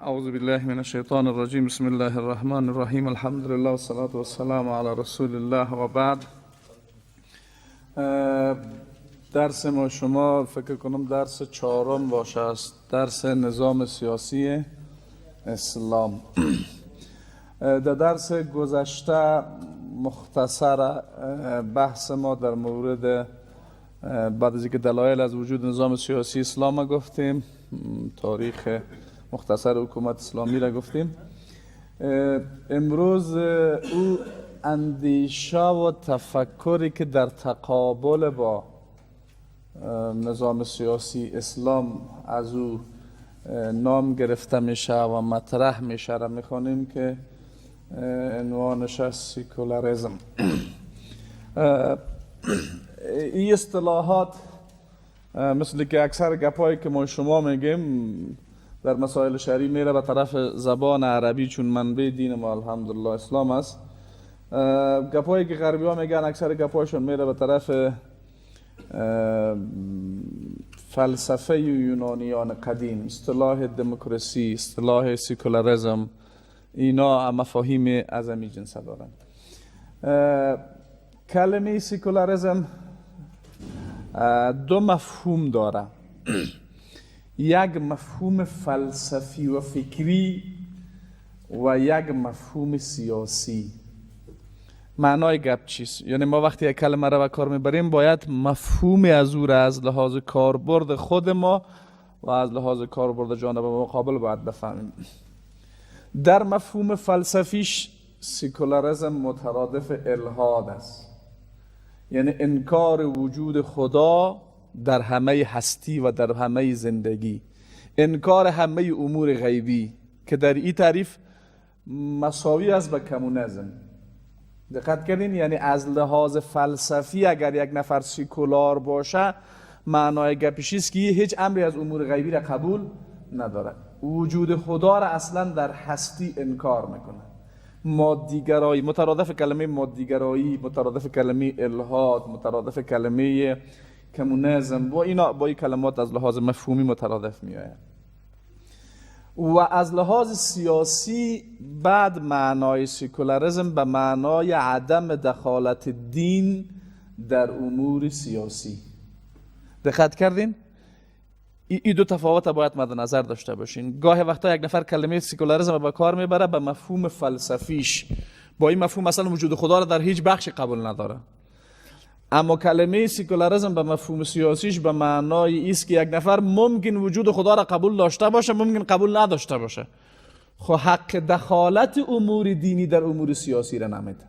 اعوذ بالله من الشیطان الرجیم. بسم الله الرحمن الرحیم. الحمد لله والصلاة والسلام علی رسول الله و بعد. درس ما شما فکر کنم درس چهارم باشه است، درس نظام سیاسی اسلام. در درس گذشته مختصر بحث ما در مورد بعد از اینکه دلایل از وجود نظام سیاسی اسلام گفتیم، تاریخ مختصر حکومت اسلامی را گفتیم. امروز او اندیشه و تفکری که در تقابل با نظام سیاسی اسلام از او نام گرفته میشه و مطرح میشه را میخوانیم که عنوانش است سیکولاریسم. این اصطلاحات مثل که اکثر گپایی که ما شما میگیم در مسائل شرعی میره به طرف زبان عربی، چون منبع دین ما الحمدلله اسلام است. گپایی که غربی ها میگن اکثر گپایشون میره به طرف فلسفه یونانیان قدیم، اصطلاح دموکراسی، اصطلاح سیکولاریسم، اینا مفاهیم از همین جنس دارن. کلمه سیکولاریسم دو مفهوم داره، یک مفهوم فلسفی و فکری و یک مفهوم سیاسی. معنای گپ چیست؟ یعنی ما وقتی یک کلمه را به کار میبریم باید مفهوم از او را از لحاظ کاربرد خود ما و از لحاظ کاربرد جانب مقابل باید بفهمیم. در مفهوم فلسفیش سیکولاریسم مترادف الحاد است، یعنی انکار وجود خدا در همه هستی و در همه زندگی، انکار همه امور غیبی که در این تعریف مساوی است به کمونیسم. دقت کردین؟ یعنی از لحاظ فلسفی اگر یک نفر سیکولار باشه معنای گپش است که هیچ امری از امور غیبی را قبول نداره، وجود خدا را اصلا در هستی انکار میکنه. مادیگرایی مترادف کلمه مادیگرایی، مترادف کلمه الحاد، مترادف کلمه کمونیسم، با اینا با این کلمات از لحاظ مفهومی مترادف میآید. و از لحاظ سیاسی بعد معنای سیکولاریسم به معنای عدم دخالت دین در امور سیاسی. دقت کردین؟ این دو تفاوت باید مد نظر داشته باشین. گاه وقتا یک نفر کلمه سیکولاریسم به کار میبره به مفهوم فلسفیش، با این مفهوم مثلا وجود خدا را در هیچ بخش قبول نداره، اما کلمه سیکولاریسم به مفهوم سیاسیش به معنای است که یک نفر ممکن وجود خدا را قبول داشته باشه، ممکن قبول نداشته باشه، خو حق دخالت امور دینی در امور سیاسی را نمیده.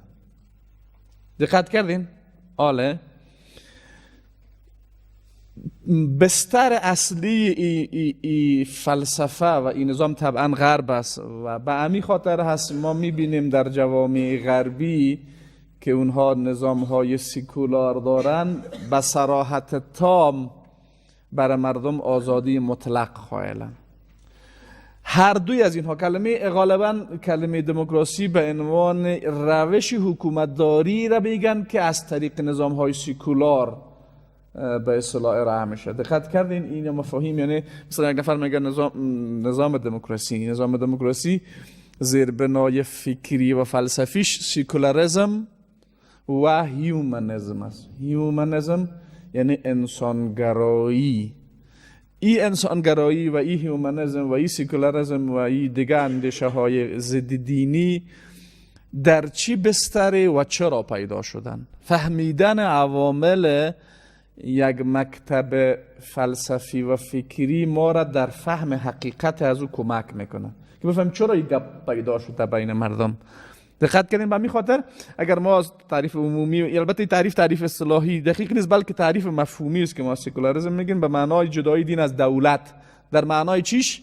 دقت کردین؟ آله بستر اصلی ای فلسفه و این نظام طبعا غرب است و به همین خاطر هست ما میبینیم در جوامع غربی که اونها نظام های سیکولار دارن به صراحت تام برای مردم آزادی مطلق قائلن. هر دوی از اینها کلمه غالبا کلمه دموکراسی به عنوان روش حکومتداری را میگن که از طریق نظام های سیکولار به اصطلاح ارائه میشه. دقت کردین؟ این مفاهیم، یعنی مثلا یک نفر میگه نظام دموکراسی، نظام دموکراسی زیربنای فکری و فلسفیش سیکولاریسم و هیومنیزم است. هیومنیزم یعنی انسانگرایی. این انسانگرایی و این هیومنیزم و این سیکولاریسم و این دیگه اندیشه های ضد دینی در چی بستره و چرا پیدا شدن؟ فهمیدن عوامل یک مکتب فلسفی و فکری ما را در فهم حقیقت از او کمک میکنه که بفهمیم چرا این گپ پیدا شده بین مردم. دقت کردیم؟ به همین خاطر اگر ما از تعریف عمومی، البته تعریف اصطلاحی دقیق نیست بلکه تعریف مفهومی است که ما سکولاریسم میگیم به معنای جدایی دین از دولت، در معنای چیش؟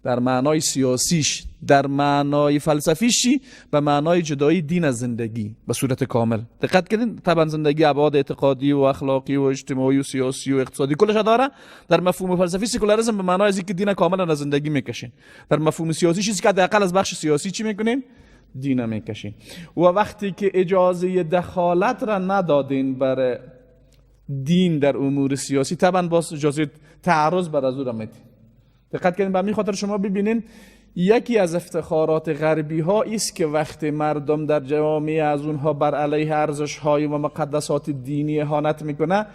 در معنای سیاسیش، در معنای فلسفیش چی؟ به معنای جدایی دین از زندگی به صورت کامل. دقت کردین؟ طبعا زندگی ابعاد اعتقادی و اخلاقی و اجتماعی و سیاسی و اقتصادی کلش داره. در مفهوم فلسفی سکولاریسم به معنای اینکه دین کاملا از زندگی میکشین. در مفهوم سیاسی چیزی که حداقل از بخش سیاسی چی میکنین؟ دین میکشین. و وقتی که اجازه دخالت را ندادین برای دین در امور سیاسی، طبعا باز اجازه تعرض بر از او را میدین. دقت کنید، به همین خاطر شما ببینین یکی از افتخارات غربی ها است که وقتی مردم در جوامع از اونها بر علیه ارزش های و مقدسات دینی اهانت میکنه،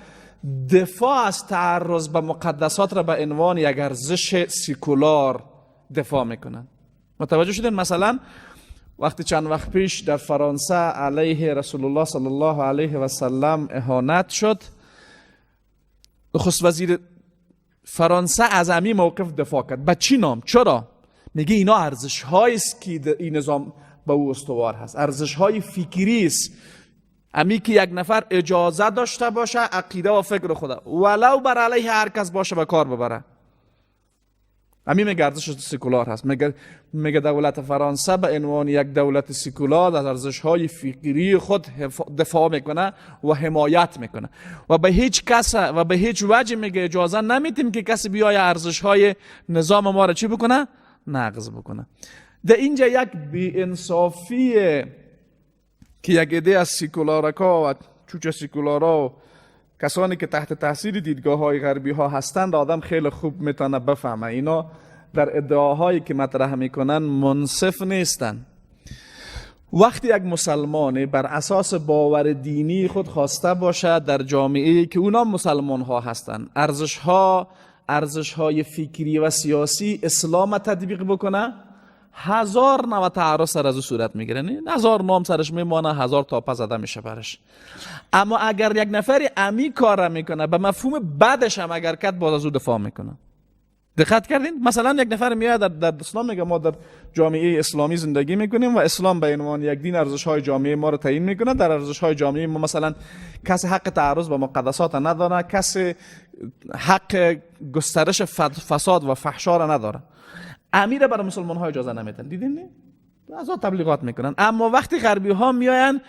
دفاع از تعرض به مقدسات را به عنوان یک ارزش سیکولار دفاع میکنن. متوجه شدین؟ مثلا وقتی چند وقت پیش در فرانسه علیه رسول الله صلی الله علیه و سلم اهانت شد، نخست وزیر فرانسه از امی موقف دفاع کرد. به چی نام؟ چرا؟ میگه اینا ارزش هایی است که این نظام به او استوار هست، ارزش های فکری است. امی که یک نفر اجازه داشته باشه عقیده و فکر خدا ولو بر علیه هر کس باشه به کار ببره، امی میگه ارزش سکولار هست. میگه دولت فرانسه به عنوان یک دولت سکولار از ارزش های فکری خود دفاع میکنه و حمایت میکنه و به هیچ کس و به هیچ وجه میگه اجازه نمیتیم که کسی بیای ارزش های نظام ما را چی بکنه؟ نقض بکنه. در اینجا یک بی‌انصافی که یک عده از سیکولارکا و چوچ سیکولارا و کسانی که تحت تاثیر دیدگاه های غربی ها هستند آدم خیلی خوب میتونه بفهمه. اینا در ادعاهایی که مطرح میکنن منصف نیستن. وقتی یک مسلمان بر اساس باور دینی خود خواسته باشد در جامعه که اونا مسلمان ها هستند ارزش های فکری و سیاسی اسلام تطبیق بکنه، هزار نوع تعرض سر از او صورت میگیره، نه هزار نام سرش میمانه، هزار تاپه زده میشه برش. اما اگر یک نفری امی کار میکنه به مفهوم بدش هم اگر کد باز از او دفاع میکنه. دقت کردین؟ مثلا یک نفر میاد در اسلام میگه ما در جامعه اسلامی زندگی میکنیم و اسلام به عنوان یک دین ارزش های جامعه ما رو تعیین میکنه. در ارزش های جامعه ما مثلا کسی حق تعرض به مقدسات نداره، کسی حق گسترش فساد و فحشا را نداره. امیر برای مسلمان ها اجازه نمیدن. دیدین نه؟ از تبلیغات میکنن. اما وقتی غربی ها میاین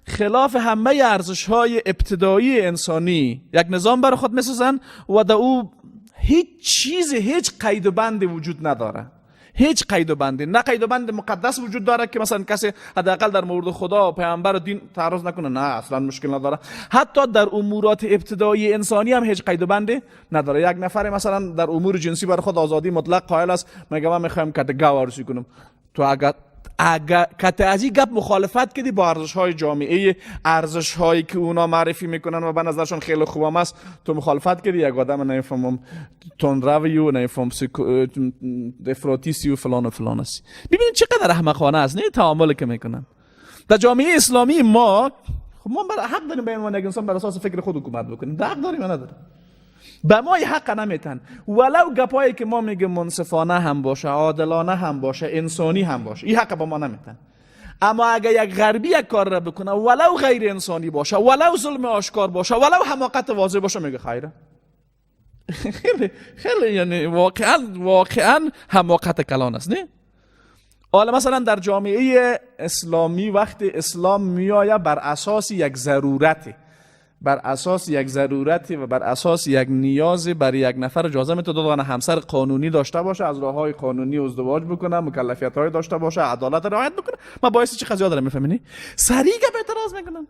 خلاف همه ارزش های ابتدایی انسانی یک نظام برای خود میسازن و در او هیچ چیز، هیچ قید و بندی وجود نداره. هیچ قید و بندی، نه قید و بند مقدس وجود داره که مثلا کسی حداقل در مورد خدا و پیامبر و دین تعرض نکنه، نه اصلا مشکل نداره. حتی در امورات ابتدایی انسانی هم هیچ قید و بندی نداره. یک نفر مثلا در امور جنسی برای خود آزادی مطلق قائل است، میگه من میخوایم کت گاو عروسی کنم. تو اگر کت از این گپ مخالفت کردی با ارزش های جامعه، ارزش هایی که اونا معرفی میکنن و به نظرشون خیلی خوب است، تو مخالفت کردی، یک آدم نمیفهمم تندروی و نمیفهم افراطی و فلان و فلان است. ببینید چقدر احمقانه است نه تعاملی که میکنن در جامعه اسلامی ما. خب ما بر حق داریم به عنوان یک انسان بر اساس فکر خود حکومت بکنیم، حق داریم یا نداریم؟ به ما حق نمیتن، ولو گپایی که ما میگه منصفانه هم باشه، عادلانه هم باشه، انسانی هم باشه، این حق به ما نمیتن. اما اگر یک غربی یک کار را بکنه ولو غیر انسانی باشه، ولو ظلم آشکار باشه، ولو حماقت واضح باشه، میگه خیره. خیلی خیلی یعنی واقعا حماقت کلان است نه؟ حالا مثلا در جامعه اسلامی وقتی اسلام میآید بر اساس یک ضرورتی، بر اساس یک ضرورتی و بر اساس یک نیاز برای یک نفر اجازه میده دو تا همسر قانونی داشته باشه، از راه‌های قانونی ازدواج بکنه، مکلفیت‌های داشته باشه، عدالت رعایت بکنه. ما باعث چه قضیه داره میفهمینی؟ سریع اعتراض میکنن.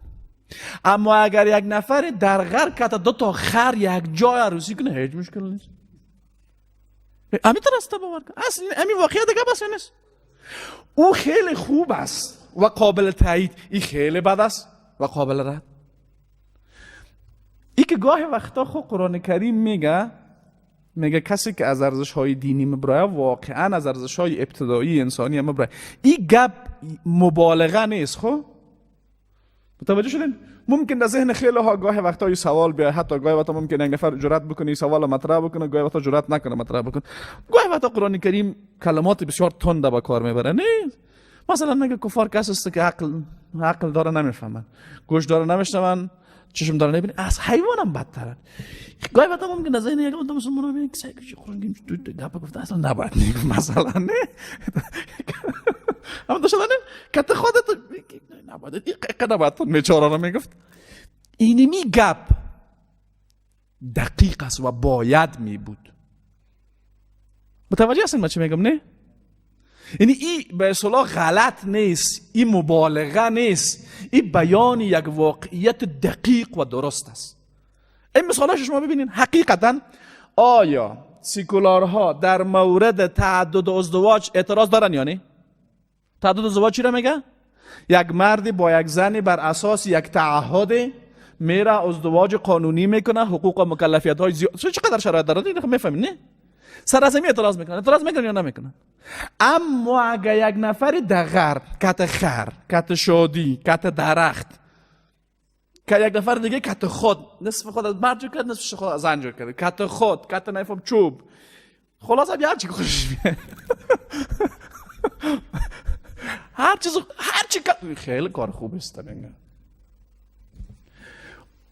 اما اگر یک نفر در غر کت دو تا خر یک جای عروسی کنه هیچ مشکل نیست. همین است باور کن، اصلا همین واقعیت دیگه بس نیست. او خیلی خوب است و قابل تایید، این خیلی بد است و قابل رد. ای که گاهی وقتا خو قرآن کریم میگه کسی که از ارزش های دینی مبرایه واقعا از ارزش های ابتدایی انسانی هم مبرایه. این گپ مبالغه نیست. خو متوجه شدین؟ ممکن در ذهن خیلی ها گاهی وقتا این سوال بیاد، حتی گاهی وقتا ممکن یک نفر جرأت بکنه این سوال مطرح بکنه، گاهی وقتا جرأت نکنه مطرح بکنه. گاهی وقتا قرآن کریم کلمات بسیار تند به کار میبره. نه مثلا میگه کفار کسی است که عقل داره نمیفهمن، گوش داره نمیشنون، چشم داره نمیبینه، از حیوانم بدترن. گاهی وقتا ممکن در ذهن یک آدم مسلمان ببینه که قرآن کریم دو گپ گفته اصلا نباید میگفت مثلا، نه اما داشتن کت خودت نباید این نباید میچاره رو میگفت. اینمی گپ دقیق است و باید می بود. متوجه هستین من چی میگم؟ نه یعنی این به اصطلاح غلط نیست، این مبالغه نیست، این بیان یک واقعیت دقیق و درست است. این مثالش شما ببینین حقیقتا آیا سیکولارها در مورد تعدد ازدواج اعتراض دارن یا نه؟ تعدد ازدواج چی را میگه؟ یک مردی با یک زنی بر اساس یک تعهد میره ازدواج قانونی میکنه، حقوق و مکلفیت های زیاد، چقدر شرایط داره دیگه میفهمین نه؟ سر از اعتراض میکنن، اعتراض میکنن یا نمیکنن؟ اما اگه یک نفری در غرب کت خر، کت شادی، کت درخت، که یک نفر دیگه کت خود، نصف خود از مرد جور کرد، نصف خود از زن جور کرد، کت خود، کت نفهم چوب، خلاص هر چی خوشش میاد، هر چیز، هر چی، خیلی کار خوب است.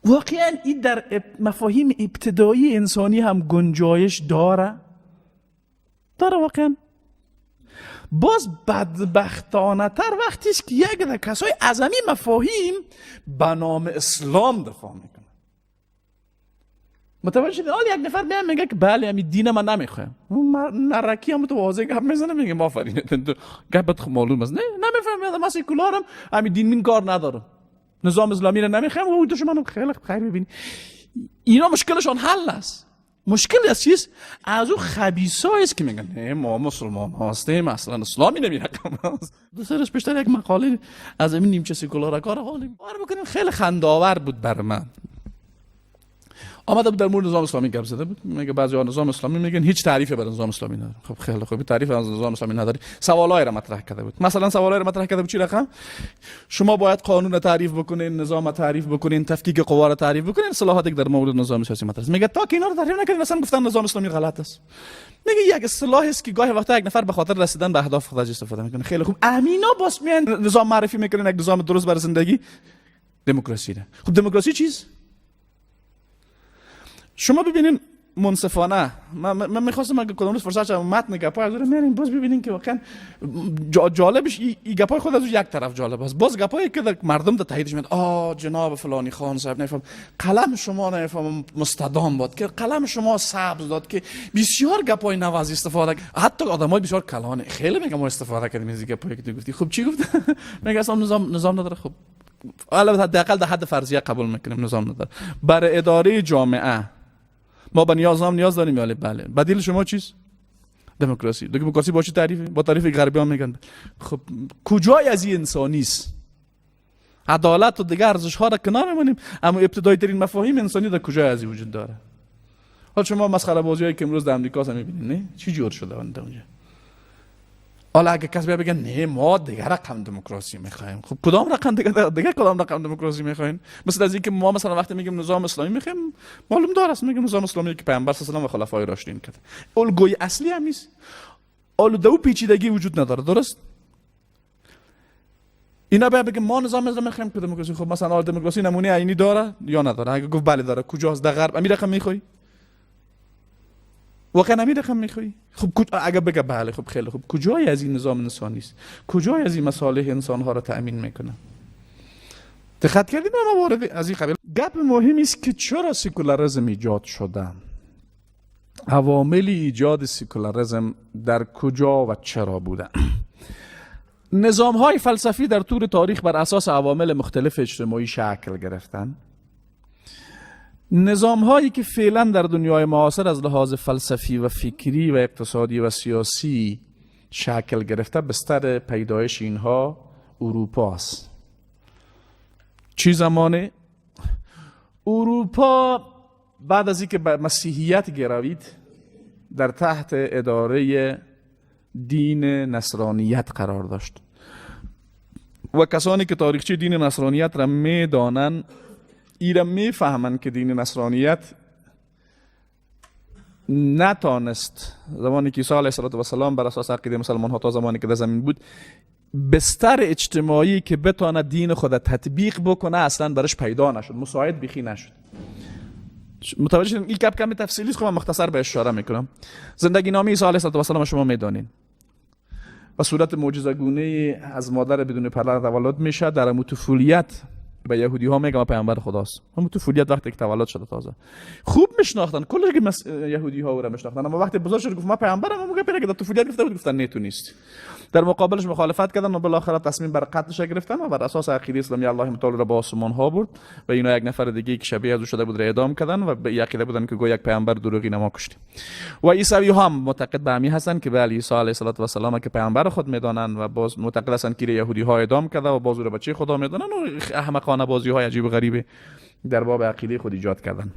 واقعا این در مفاهیم ابتدایی انسانی هم گنجایش داره واقعا. باز بدبختانه تر وقتی است که یک در کسای از همین مفاهیم به نام اسلام دفاع میکنه. متوجه شدید؟ حالا یک نفر میاد میگه که بله همین دین من نمیخوایم، نرکی هم تو واضح گپ میزنه، میگه آفرین گپت معلوم است، نه نمیفهمم، من سکولارم، همین دین من کار ندارم، نظام اسلامی رو نمیخوایم، و تو شما خیلی خیر ببینی. اینا مشکلشان حل است. مشکل از چیست؟ از او خبیثایی است که میگن نه ما مسلمان هستیم، اصلا اسلامی نمیرقم. دو سه روز پیشتر یک مقاله از همین نیمچه سکولار کار حالیم کار بکنیم، خیلی خندآور بود بر من. آمده بود در مورد نظام اسلامی گپ زده بود، میگه بعضی ها نظام اسلامی میگن هیچ تعریفی برای نظام اسلامی نداره. خب خیلی خوب، تعریف از نظام اسلامی نداری. سوالای را مطرح کرده بود، مثلا سوالای را مطرح کرده بود چی رقم؟ شما باید قانون را تعریف بکنین، نظام را تعریف بکنین، تفکیک قوا را تعریف بکنین، اصطلاحاتی که در مورد نظام سیاسی مطرح است. میگه تا که اینا رو تعریف نکردین اصلا گفتن نظام اسلامی غلط است. میگه یک اصطلاح است که گاهی وقتا یک نفر به خاطر رسیدن به اهداف خودش استفاده میکنه. خیلی خوب، امینا باز میان نظام معرفی میکنن، یک نظام درست برای زندگی، دموکراسی. خب دموکراسی چیست؟ شما ببینین منصفانه، من میخواستم اگه کدام روز فرصت شد متن گپای از رو میاریم باز ببینین که واقعا جالبش این گپای خود از یک طرف جالب است، باز گپایی که در مردم در تاییدش میاد، آ جناب فلانی خان صاحب نفهم قلم شما نفهم مستدام بود که قلم شما سبز داد، که بسیار گپای نواز استفاده، حتی آدمای بسیار کلانه خیلی میگم ما استفاده کردیم از گپایی که تو گفتی. خب چی گفت؟ میگه اصلا نظام نداره. خب البته حداقل در حد فرضیه قبول میکنیم نظام نداره. برای اداره جامعه ما به نیاز هم نیاز داریم. یاله بله. بدیل شما چیست؟ دموکراسی. دموکراسی با چه تعریفی؟ با تعریف غربی ها میگن. خب کجای از این انسانی است؟ عدالت و دیگر ارزش ها را کنار میمونیم، اما ابتدایی ترین مفاهیم انسانی در کجای از این وجود داره؟ حالا شما مسخره بازی هایی که امروز در امریکا هم میبینید، نه چی جور شده اونجا؟ حالا اگه کسی بگه نه ما دیگه رقم دموکراسی میخوایم، خب کدام رقم دیگه کدام رقم دموکراسی میخوایم؟ مثل از اینکه ما مثلا وقتی میگیم نظام اسلامی میخوایم، معلوم دار است میگیم نظام اسلامی که پیامبر صلی الله علیه و خلفای راشدین کرد، الگوی اصلی هم نیست، الگو پیچیدگی وجود نداره، درست؟ اینا باید بگیم ما نظام اسلامی میخوایم که دموکراسی. خب مثلا دموکراسی نمونه عینی داره یا نداره؟ اگه گفت بله داره، کجاست؟ در غرب. امیر رقم میخوای؟ واقعا همین رقم میخوای؟ خب اگه بگه بله، خب خیلی خوب، کجای از این نظام انسانی است؟ کجای از این مصالح انسان ها را تأمین میکنه؟ دقت کردید ما وارد از این قبیل گپ مهمی است که چرا سکولاریسم ایجاد شده، عوامل ایجاد سکولاریسم در کجا و چرا بوده. نظام های فلسفی در طول تاریخ بر اساس عوامل مختلف اجتماعی شکل گرفتن. نظام هایی که فعلا در دنیای معاصر از لحاظ فلسفی و فکری و اقتصادی و سیاسی شکل گرفته، بستر پیدایش اینها اروپا است. چی زمانه؟ اروپا بعد از اینکه به مسیحیت گروید در تحت اداره دین نصرانیت قرار داشت و کسانی که تاریخچه دین نصرانیت را میدانند ایرا میفهمند که دین نصرانیت نتانست زمانی که عیسی علیه السلام بر اساس عقیده مسلمان ها تا زمانی که در زمین بود بستر اجتماعی که بتانه دین خود تطبیق بکنه اصلا برش پیدا نشد، مساعد بیخی نشد. متوجه شدین؟ این کم تفصیلی است، خب من مختصر به اشاره میکنم. زندگی نامه عیسی علیه السلام شما میدانین و صورت معجزه گونه از مادر بدون پدر تولد میشه. در طفولیت به یهودی ها میگم پیامبر خداست. همون طفولیت وقتی که تولد شده تازه خوب میشناختن، کلی که یهودی ها او را میشناختن، اما وقتی بزرگ شد گفت من پیامبرم، میگه پیره که در طفولیت گفته بود، گفتن نه تو نیست. در مقابلش مخالفت کردن و بالاخره تصمیم بر قتلش گرفتن و بر اساس عقیده اسلامی الله متعال را به آسمان ها برد و اینا یک نفر دیگه که شبیه از او شده بود را اعدام کردن و به عقیده بودن که گویا یک پیامبر دروغین ما کشتیم. و عیسوی ها هم معتقد به همین هستن که بله عیسی علیه السلام که پیامبر خود میدانن و باز معتقد هستن که یهودی ها اعدام کرده و باز او را بچه خدا میدانن و احمقانه بازی های عجیب و غریب در باب عقیده خود ایجاد کردن.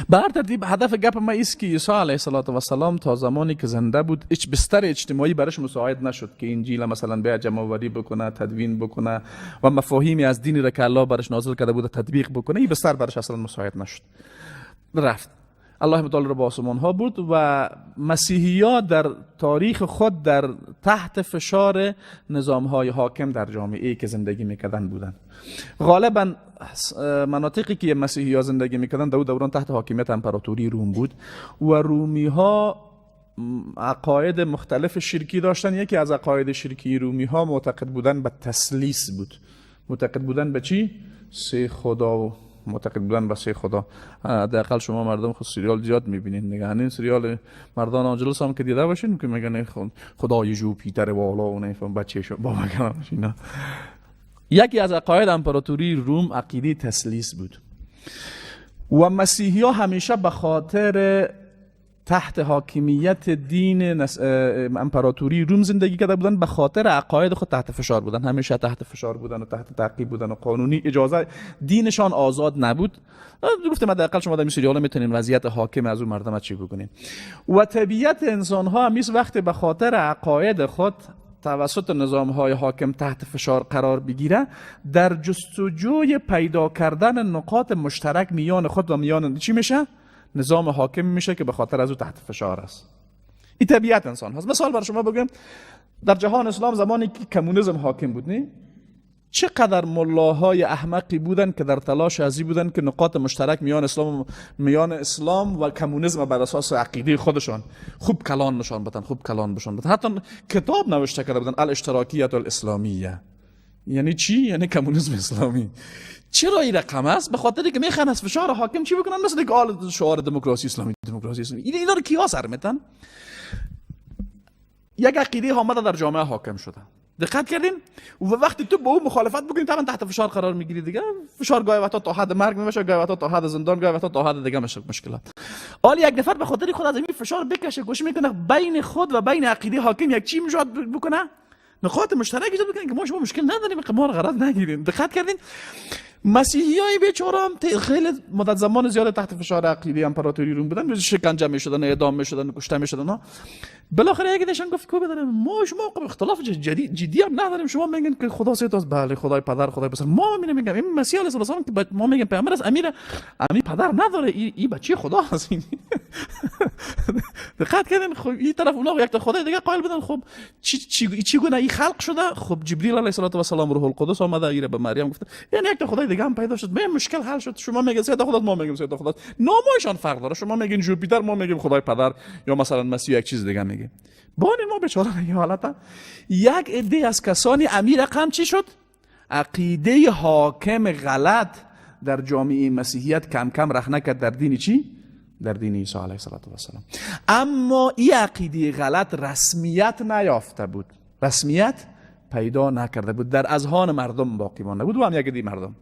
به هر ترتیب هدف گپ ما است که عیسی علیه السلام تا زمانی که زنده بود هیچ بستر اجتماعی برش مساعد نشد که انجیل مثلا به جمع آوری بکنه، تدوین بکنه و مفاهیمی از دینی را که الله برش نازل کرده بود تطبیق بکنه. این بستر برش اصلا مساعد نشد. رفت الله متعال را به آسمان ها برد و مسیحی ها در تاریخ خود در تحت فشار نظام های حاکم در جامعه که زندگی میکردن بودن. غالبا مناطقی که مسیحی ها زندگی میکردن در دوران تحت حاکمیت امپراتوری روم بود و رومی ها عقاید مختلف شرکی داشتن. یکی از عقاید شرکی رومی ها معتقد بودن به تثلیث بود. معتقد بودن به چی؟ سه خدا. معتقد بودن به سه خدا. حداقل شما مردم خود سریال زیاد میبینین دیگه، همین سریال مردان آنجلس هم که دیده باشین که میگن خدای جوپیتر والا و نفهم بچه شو بابا اینا. یکی از عقاید امپراتوری روم عقیده تثلیث بود و مسیحی ها همیشه به خاطر تحت حاکمیت دین امپراتوری روم زندگی کرده بودن، به خاطر عقاید خود تحت فشار بودن، همیشه تحت فشار بودن و تحت تعقیب بودن و قانونی اجازه دینشان آزاد نبود. گفتم حداقل شما در این سریال میتونین وضعیت حاکم از اون مردم چی بکنین. و طبیعت انسان ها همیشه وقتی به خاطر عقاید خود توسط نظام های حاکم تحت فشار قرار بگیره، در جستجوی پیدا کردن نقاط مشترک میان خود و میان چی میشه؟ نظام حاکم میشه که به خاطر از او تحت فشار است. این طبیعت انسان هست. مثال برای شما بگم، در جهان اسلام زمانی که کمونیسم حاکم بود، نه چقدر ملاهای احمقی بودن که در تلاش ازی بودن که نقاط مشترک میان اسلام و کمونیسم بر اساس عقیده خودشان خوب کلان نشان بدن، خوب کلان بشان بدن. حتی کتاب نوشته کرده بودن الاشتراکیت الاسلامیه. یعنی چی؟ یعنی کمونیسم اسلامی. چرا این رقم است؟ به خاطر که میخوان از فشار حاکم چی بکنن؟ مثل که آل شعار دموکراسی اسلامی، دموکراسی اسلامی. اینا رو کیا سر میتن؟ یک عقیده آمده در جامعه حاکم شده. دقت کردین؟ و وقتی تو با او مخالفت بکنی طبعا تحت فشار قرار میگیری دیگه. فشار گاهی وقتا تا حد مرگ میشه، گاهی وقتا تا حد زندان، گاهی وقتا تا حد دیگه میشه مشکلات. حالا یک نفر به خاطر خود از این فشار بکشه، گوش میکنه بین خود و بین عقیده حاکم یک چی ایجاد بکنه؟ نقاط مشترک ایجاد بکنه که ما شما مشکل نداریم، ما رو غرض نگیریم. دقت کردین؟ مسیحیای بیچاره هم خیلی مدت زمان زیاد تحت فشار عقیده امپراتوری روم بودن، شکنجه میشدن، اعدام میشدن، کشته میشدن. بالاخره یکی دیشان گفت کو بداریم ما شما اختلاف جدی هم نداریم، شما میگن که خدا سه تاست، بله خدای پدر خدای پسر، ما میگیم این مسیح علیه السلام که ما میگیم پیامبر است، امیر پدر نداره، این بچه خدا هست. دقت کردین؟ خب این طرف اونا یک تا خدای دیگه قائل بودن. خب چی گونه این خلق شده؟ خب جبرئیل علیه السلام روح القدس آمده ایره به مریم گفته، یعنی یک تا خدای دیگه هم پیدا شد، به مشکل حل شد. شما میگید سه تا خدا، ما میگیم سه تا خدا، نامشان فرق داره. شما میگین جوپیتر، ما میگیم خدای پدر، یا مثلا مسیح یک چیز دیگه میگه. با این ما بیچاره این حالت یک عده از کسانی امیر رقم چی شد؟ عقیده حاکم غلط در جامعه مسیحیت کم کم رخنه کرد در دین چی؟ در دین عیسی علیه السلام. اما این عقیده غلط رسمیت نیافته بود، رسمیت پیدا نکرده بود، در اذهان مردم باقی مانده بود و هم یک عده مردم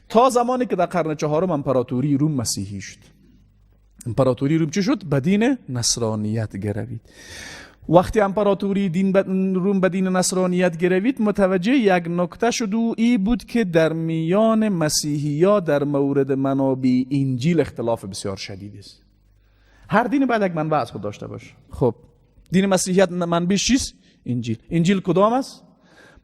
تا زمانی که در قرن چهارم امپراتوری روم مسیحی شد. امپراتوری روم چی شد؟ به دین نصرانیت گروید. وقتی امپراتوری دین روم به دین نصرانیت گروید، متوجه یک نکته شد و ای بود که در میان مسیحی ها در مورد منابع انجیل اختلاف بسیار شدید است. هر دین باید یک منبع از خود داشته باشه. خب دین مسیحیت منبعش چیست؟ انجیل. انجیل کدام است؟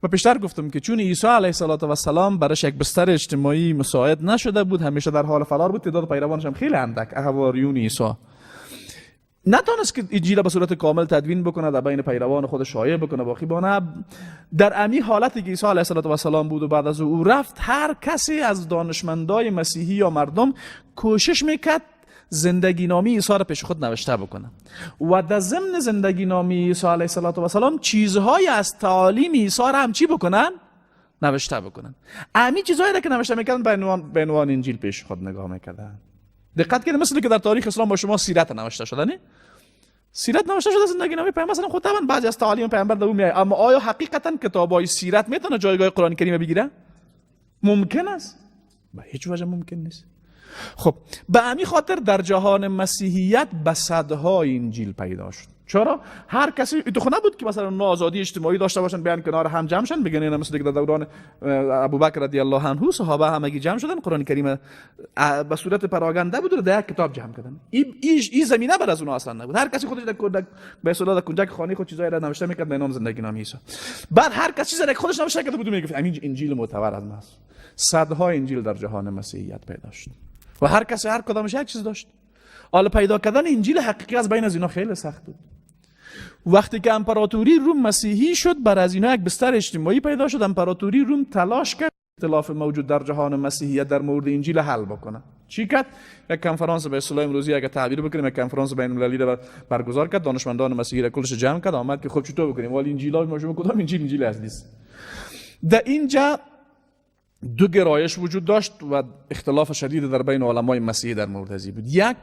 و پیشتر گفتم که چون عیسی علیه السلام برش یک بستر اجتماعی مساعد نشده بود، همیشه در حال فرار بود، تعداد پیروانش هم خیلی اندک، حواریون عیسی، نتونست که انجیل به صورت کامل تدوین بکنه، در بین پیروان خود شایع بکنه باقی بانه. در امی حالتی که عیسی علیه السلام بود و بعد از او رفت، هر کسی از دانشمندای مسیحی یا مردم کوشش میکرد زندگی نامی عیسی را پیش خود نوشته بکنه و در ضمن زندگی نامی عیسی علیه السلام چیزهای از تعالیم عیسی را هم چی بکنن؟ نوشته بکنن. امی چیزهایی را که نوشته میکردن به عنوان انجیل پیش خود نگاه میکردن. دقت کنید، مثل که در تاریخ اسلام با شما سیرت نوشته شده، نه؟ سیرت نوشته شده، زندگی نامه پیامبر مثلا خود طبعا بعضی از تعالیم پیامبر در اون میاد، اما آیا حقیقتا کتابای سیرت میتونه جایگاه قرآن کریم بگیره؟ ممکن است؟ به هیچ وجه ممکن نیست. خب به همین خاطر در جهان مسیحیت به صدها انجیل پیدا شد. چرا؟ هر کسی تو خونه بود که مثلا اونا آزادی اجتماعی داشته باشن، بیان کنار هم جمع شن، بگن اینا مثل که در دوران ابوبکر رضی الله عنه صحابه همگی جمع شدن، قرآن کریم به صورت پراگنده بود و در یک کتاب جمع کردن. این زمینه بر از اونها اصلا نبود. هر کسی خودش در به اصطلاح در کنجک خانه خود چیزایی را نوشته میکرد به نام زندگی نامه عیسی. بعد هر کس چیزی را خودش نوشته کرده بود میگفت همین انجیل معتبر از ماست. صدها انجیل در جهان مسیحیت پیدا شد و هر کسی هر کدامش یک چیز داشت. حالا پیدا کردن انجیل حقیقی از بین از اینا خیلی سخت بود. وقتی که امپراتوری روم مسیحی شد، بر از اینا یک بستر اجتماعی پیدا شد. امپراتوری روم تلاش کرد اختلاف موجود در جهان مسیحیت در مورد انجیل حل بکنه. چی کرد؟ یک کنفرانس به اصطلاح امروزی اگه تعبیر بکنیم، یک کنفرانس بین المللی را برگزار کرد، دانشمندان مسیحی را کلش جمع کرد، آمد که خب چطور بکنیم، ولی انجیل ما شما کدام انجیل انجیل اصلی است؟ در اینجا دو گرایش وجود داشت و اختلاف شدید در بین علمای مسیحی در مورد ازی بود. یک،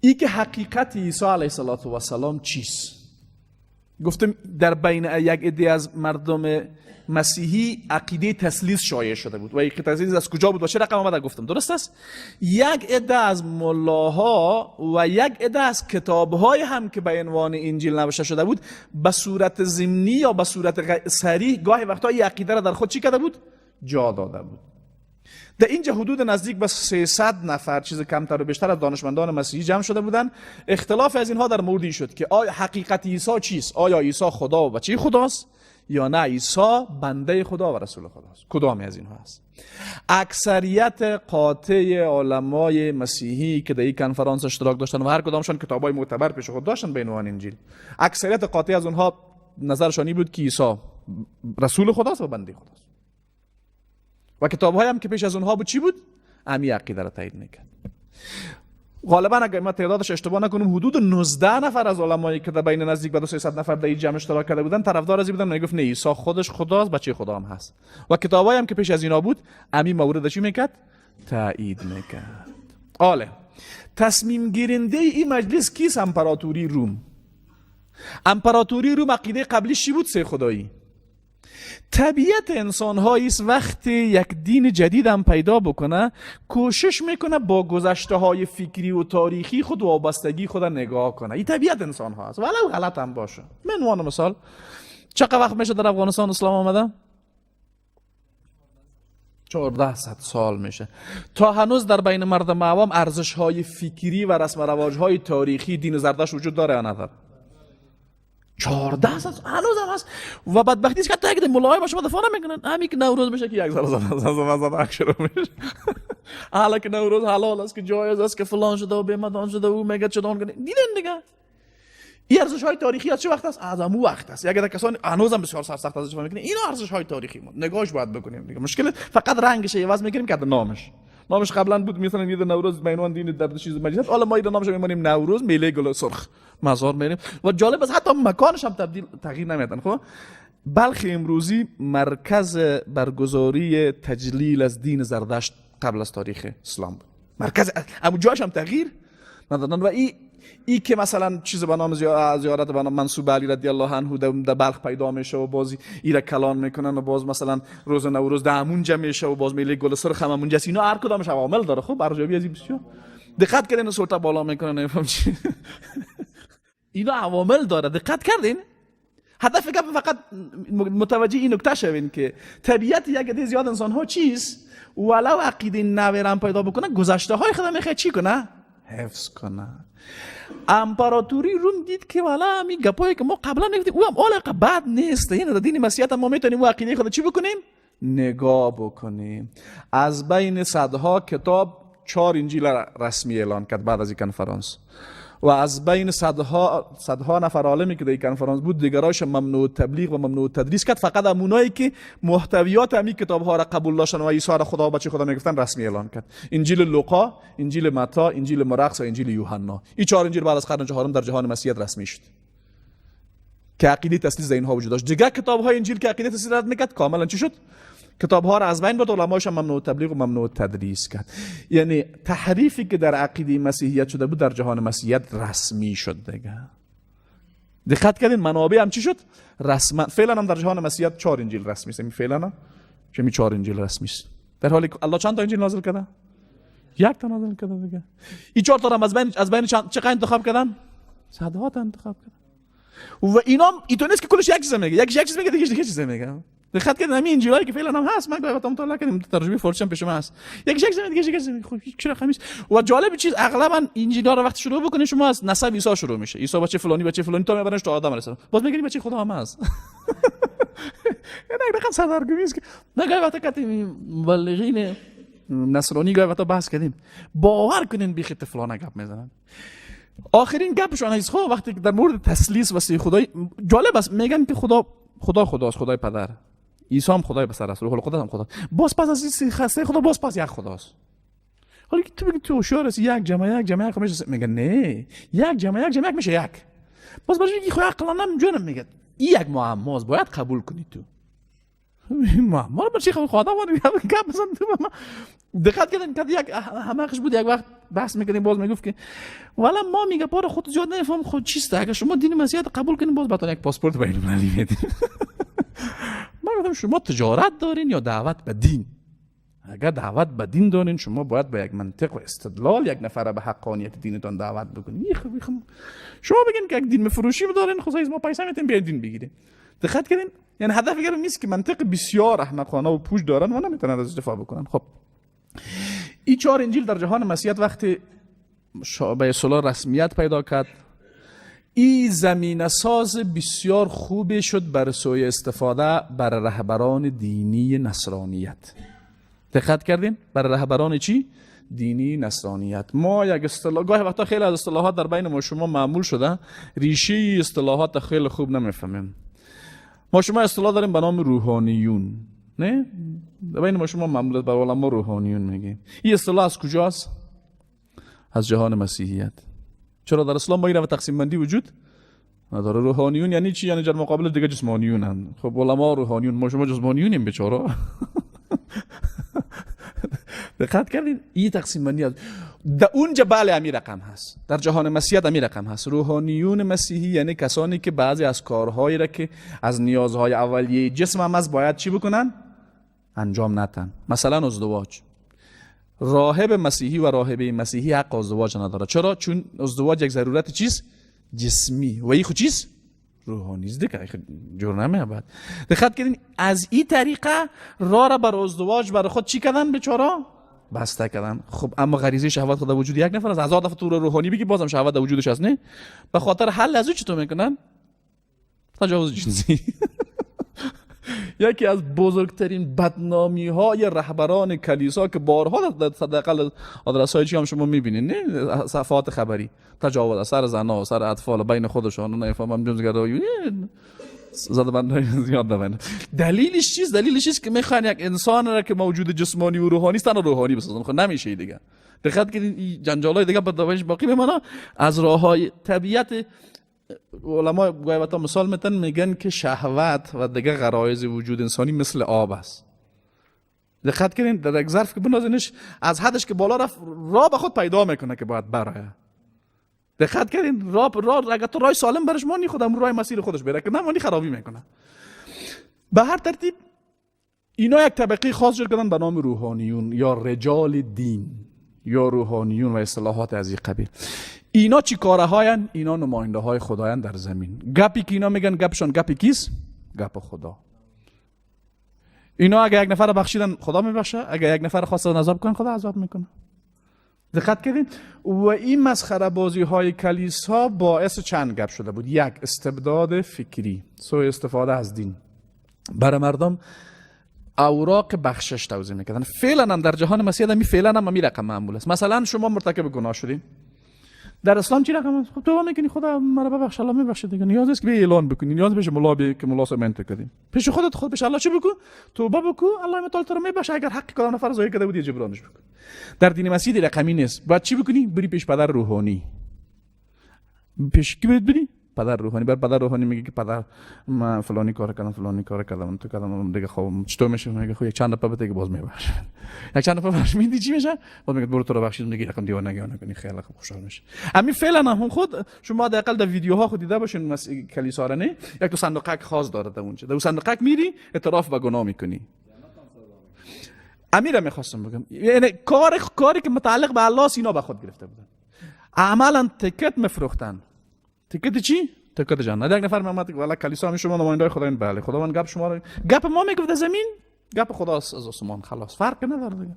ای که حقیقت عیسی علیه السلام چیست؟ گفتم در بین یک عده از مردم مسیحی عقیده تثلیث شایع شده بود و این تثلیث از کجا بود و چه رقم آمده گفتم، درست است؟ یک عده از ملاها و یک عده از کتاب‌های هم که به عنوان انجیل نوشته شده بود به صورت ضمنی یا به صورت صریح گاهی وقتا این عقیده را در خود چی کرده بود؟ جا داده بود. در اینجا حدود نزدیک به 300 نفر، چیز کمتر و بیشتر، از دانشمندان مسیحی جمع شده بودند. اختلاف از اینها در موردی شد که آیا حقیقت عیسی چیست؟ آیا عیسی خدا و بچه خداست یا نه عیسی بنده خدا و رسول خداست؟ کدامی از اینها است؟ اکثریت قاطع علمای مسیحی که در این کنفرانس اشتراک داشتن و هر کدامشان کتابای معتبر پیش خود داشتن به عنوان انجیل، اکثریت قاطع از اونها نظرشان این بود که عیسی رسول خداست و بنده خداست. و کتاب‌های هم که پیش از اونها بود چی بود؟ امی عقیده را تایید میکرد. غالبا اگر ما تعدادش اشتباه نکنم حدود 19 نفر از علمایی که در بین نزدیک به 200 نفر در این جمع اشتراک کرده بودن طرفدار از این بودن، میگفت نه عیسی خودش خداست، بچه خدا هم هست. و کتاب‌هایی هم که پیش از اینا بود امی مورد چی میکرد؟ تایید میکرد. آله تصمیم گیرنده این مجلس کیست؟ امپراتوری روم. امپراتوری روم عقیده قبلیش چی بود؟ سه خدایی. طبیعت انسان هاییست وقتی یک دین جدید هم پیدا بکنه کوشش میکنه با گذشته های فکری و تاریخی خود و وابستگی خود نگاه کنه. این طبیعت انسان ها است، ولو غلط هم باشه. من عنوان مثال چقدر وقت میشه در افغانستان اسلام آمده؟ 1400 سال میشه. تا هنوز در بین مردم عوام ارزش های فکری و رسم و رواج های تاریخی دین زردشت وجود داره یا نداره؟ 1400 هنوز هم هست. و بدبختی است که حتی اگه ملاهای باشه دفاع نمیکنن. همین که نوروز میشه که یک ذره زدن شروع میشه. حالا که نوروز حلال است که جایز است که فلان شده و بیمدان شده و میگه چدان کنه. دیدن دیگه این ارزش های تاریخی از چه وقت است؟ از امو وقت است. اگر کسان هنوز هم بسیار سرسخت ازش دفاع میکنه، اینا ارزش های تاریخی ما نگاهش باید بکنیم دیگه. مشکل فقط رنگش عوض میکنیم که نامش قبلا بود مثلا یه نوروز به عنوان دین در چیز مجلس، حالا ما این نامش میمونیم نوروز میله گل سرخ مزار میریم. و جالب است حتی مکانش هم تبدیل تغییر نمیدن. خب بلخ امروزی مرکز برگزاری تجلیل از دین زردشت قبل از تاریخ اسلام بود. مرکز اما جاش هم تغییر ندادن. و ای که مثلا چیز به نام زیارت به نام منصوب علی رضی الله عنه در بلخ پیدا میشه و باز ایره کلان میکنن و باز مثلا روز نوروز در همونجا میشه و باز میله گل سرخ هم همونجا، اینا هر کدامش عوامل داره. خب ارزیابی از این بسیار دقت کردین، سلطه بالا میکنن نمیفهم چی. اینا عوامل داره، دقت کردین؟ هدف گپ فقط متوجه این نکته شوین که طبیعت یک عده زیاد انسان ها چیست، ولو عقیده نوی پیدا بکنه گذشته های خود میخواد چی کنه؟ حفظ کنه. امپراتوری روم دید که والا می گپایی که ما قبلا نگفتیم او هم علاقه بد نیست، این در دین مسیحیت ما میتونیم و عقیده خود چی بکنیم؟ نگاه بکنیم. از بین صدها کتاب 4 انجیل رسمی اعلان کرد بعد از این کنفرانس، و از بین صدها نفر عالمی که در این کنفرانس بود دیگرایش ممنوع تبلیغ و ممنوع تدریس کرد. فقط همونایی که محتویات همین کتاب ها را قبول داشتن و عیسی را خدا و بچه خدا میگفتن رسمی اعلان کرد. انجیل لوقا، انجیل متی، انجیل مرقس و انجیل یوحنا. این 4 انجیل بعد از قرن چهارم در جهان مسیحیت رسمی شد که عقیده تثلیث در اینها وجود داشت. دیگر کتاب های انجیل که عقیده تثلیث رد میکرد کاملا چی شد؟ کتاب ها را از بین برد، علمایش هم ممنوع تبلیغ و ممنوع تدریس کرد. یعنی تحریفی که در عقیده مسیحیت شده بود در جهان مسیحیت رسمی شد دیگه. دقت کردین منابع هم چی شد؟ رسما. فعلا هم در جهان مسیحیت 4 انجیل رسمی است. فعلا هم که 4 انجیل رسمی است. در حالی که الله چند تا انجیل نازل کرده؟ یک تا نازل کرده دیگه. این 4 تا هم از بین چند چقدر انتخاب کردن؟ صدها تا انتخاب کردن. و اینا ایتو نیست که کلش یک چیز میگه، یک چیز میگه، دیگه چیز میگه. دقت کردین همین انجیلایی که فعلا هم هست، من گاهی وقتا مطالعه کردم، ترجمه فارسی هم پیش من هست، یک چیز میگه، دیگه چیز میگه. خب هیچ رقمی نیست. و جالب چیز اغلبا انجیلا رو وقتی شروع بکنی شما از نسب عیسی شروع میشه، عیسی بچه فلانی بچه فلانی تا میبرنش تا آدم علیه السلام، باز میگه بچه خدا هم هست. یعنی رقم سردرگمی است که نه گاهی وقتا که مبلغین نصرانی گاهی وقتا بحث کردیم، باور کنین بیخ طفلانه گپ میزنن. آخرین گپشون هست. خب وقتی که در مورد تثلیث و سه خدای جالب است، میگن که خدا خدا خداست، خدای پدر، عیسی هم خدای پسر است، روح القدس هم خدا، باز پس از این سه خدا باز پس یک خداست. حالا که تو بگی تو هوشیار هستی، یک جمع یک جمع یک میشه، میگه نه، یک جمع یک جمع یک میشه یک. باز برای اینکه خدا عقلا نمیجونم میگه این یک معماست، باید قبول کنی تو. معما رو برای خدا گپ بزن تو. دقت کردن که یک همخش بود، یک وقت بحث میکردیم، باز میگفت که والا ما میگه بار خود زیاد نمیفهم خود چیست، اگه شما دین مسیحیت قبول کنین باز بهتون یک پاسپورت بین المللی میدیم. من گفتم شما تجارت دارین یا دعوت به دین؟ اگر دعوت به دین دارین شما باید با یک منطق و استدلال یک نفر به حقانیت دینتان دعوت بکنین. شما بگین که یک دین مفروشی دارین، خب ما پیسه میتیم بیاین دین بگیریم. دقت کردین؟ یعنی هدف دیگر نیست که منطق بسیار احمقانه و پوچ دارن و نمیتونن از دفاع بکنن. خب این 4 انجیل در جهان مسیحیت وقتی به اصطلاح رسمیت پیدا کرد، این زمینه ساز بسیار خوبی شد بر سوی استفاده بر رهبران دینی نصرانیت. دقت کردین؟ بر رهبران چی؟ دینی نصرانیت. ما یک اصطلاح گاهی وقتا خیلی از اصطلاحات در بین ما شما معمول شده، ریشه اصطلاحات خیلی خوب نمیفهمیم. ما شما اصطلاح داریم به نام روحانیون، نه؟ در بین ما شما معمول بر علما روحانیون میگیم. این اصطلاح از کجاست؟ از جهان مسیحیت. چرا در اسلام ما این تقسیم بندی وجود نداره؟ روحانیون یعنی چی؟ یعنی در مقابل دیگه جسمانیون هن. خب علما روحانیون، ما شما جسمانیونیم بیچاره. دقت کردین؟ این تقسیم بندی هست. در اونجا بله امی رقم هست، در جهان مسیحیت امی رقم هست. روحانیون مسیحی یعنی کسانی که بعضی از کارهایی را که از نیازهای اولیه جسم هم از باید چی بکنن؟ انجام ندن. مثلا ازدواج. راهب مسیحی و راهبه مسیحی حق ازدواج نداره. چرا؟ چون ازدواج یک ضرورت چیز جسمی و این خود چیز روحانی است دیگه، جور نمیاد. دقت کردین؟ از این طریقه راه را بر ازدواج بر خود چی کردن بیچاره؟ بسته کردن. خب اما غریزه شهوت خود وجود یک نفر از هزار دفعه تو روحانی بگی بازم شهوت در وجودش هست، نه؟ به خاطر حل از او چطور میکنن؟ تجاوز جنسی. یکی از بزرگترین بدنامی های رهبران کلیسا که بارها در حداقل آدرس های چی هم شما میبینید، نه؟ صفحات خبری، تجاوز سر زنا و سر اطفال بین خودشان، نفهمم جنسگرایی زده بندهای زیاد دارن. دلیلش چیست؟ دلیلش چیست که میخوان یک انسان را که موجود جسمانی و روحانی است روحانی بسازن. خب نمیشه دیگه. دقت کنید این جنجالای دیگه بعد باقی میمونه. از راههای طبیعت علما گاهی وقتا مثال میتن، میگن که شهوت و دیگه غرایز وجود انسانی مثل آب است. دقت کنین در یک ظرف که بنازینش از حدش که بالا رفت راه به خود پیدا میکنه که باید برایه. دقت کردین؟ راه اگه تو راه سالم برش مانی خودم راه مسیر خودش بره که نمانی خرابی میکنه. به هر ترتیب اینا یک طبقه خاص جور کردن به نام روحانیون یا رجال دین یا روحانیون و اصطلاحات از این قبیل. اینا چی کاره هاین؟ اینا نماینده های خدایان در زمین. گپی که اینا میگن گپشان گپی کیست؟ گپ خدا. اینا اگه یک نفر بخشیدن خدا میبخشه، اگه یک نفر خواستن عذاب کنن خدا عذاب میکنه. دقت کردین؟ و این مسخره بازی های کلیسا باعث چند گپ شده بود. یک، استبداد فکری، سوء استفاده از دین. برای مردم اوراق بخشش توزیع میکردن. فعلا هم در جهان مسیحیت هم فعلا هم می رقم معمول است. مثلا شما مرتکب گناه شدین، در اسلام چی رقم است؟ خب توبه میکنی، خدا مرا ببخش، الله میبخشه دیگه. نیاز نیست که به اعلان بکنی، نیاز پیش مولا بی که مولا سمنت کردیم. پیش خودت خود پیش الله چی بکن؟ توبه بکن، الله متعال تو رو میبخشه. اگر حق کدام نفر ضایع کرده بودی جبرانش بکن. در دین مسیح رقمی نیست. باید چی بکنی؟ بری پیش پدر روحانی. پیش کی بری؟ پدر روحانی. بر پدر روحانی میگه که پدر من فلانی کار کردم، فلانی کار کردم، تو کردم دیگه. خب چطور میشه؟ میگه خب یک چند دفعه بده که باز میبخشه. یک چند دفعه بخش میدی چی میشه؟ باز میگه برو تو رو بخشیدم دیگه، یکم دیوانگی نکنی. خیلی خوب خوشحال میشه. همین فعلا هم خود شما حداقل در ویدیوها خود دیده باشین کلیسا را، نه یک تو صندوقک خاص داره در اونجا، در صندوقک میری اعتراف به گناه میکنی. امیرم میخواستم بگم یعنی کاری که متعلق به الله اینا به خود گرفته بودن، عملا ticket مفروختن. ticket چی؟ ticket جنت. یک نفر میومد والا کلیسا می شما نماینده خدا این، بله خداوند گپ شما رو گپ ما میگفت زمین، گپ خداست از آسمان، خلاص فرق نداره دیگه.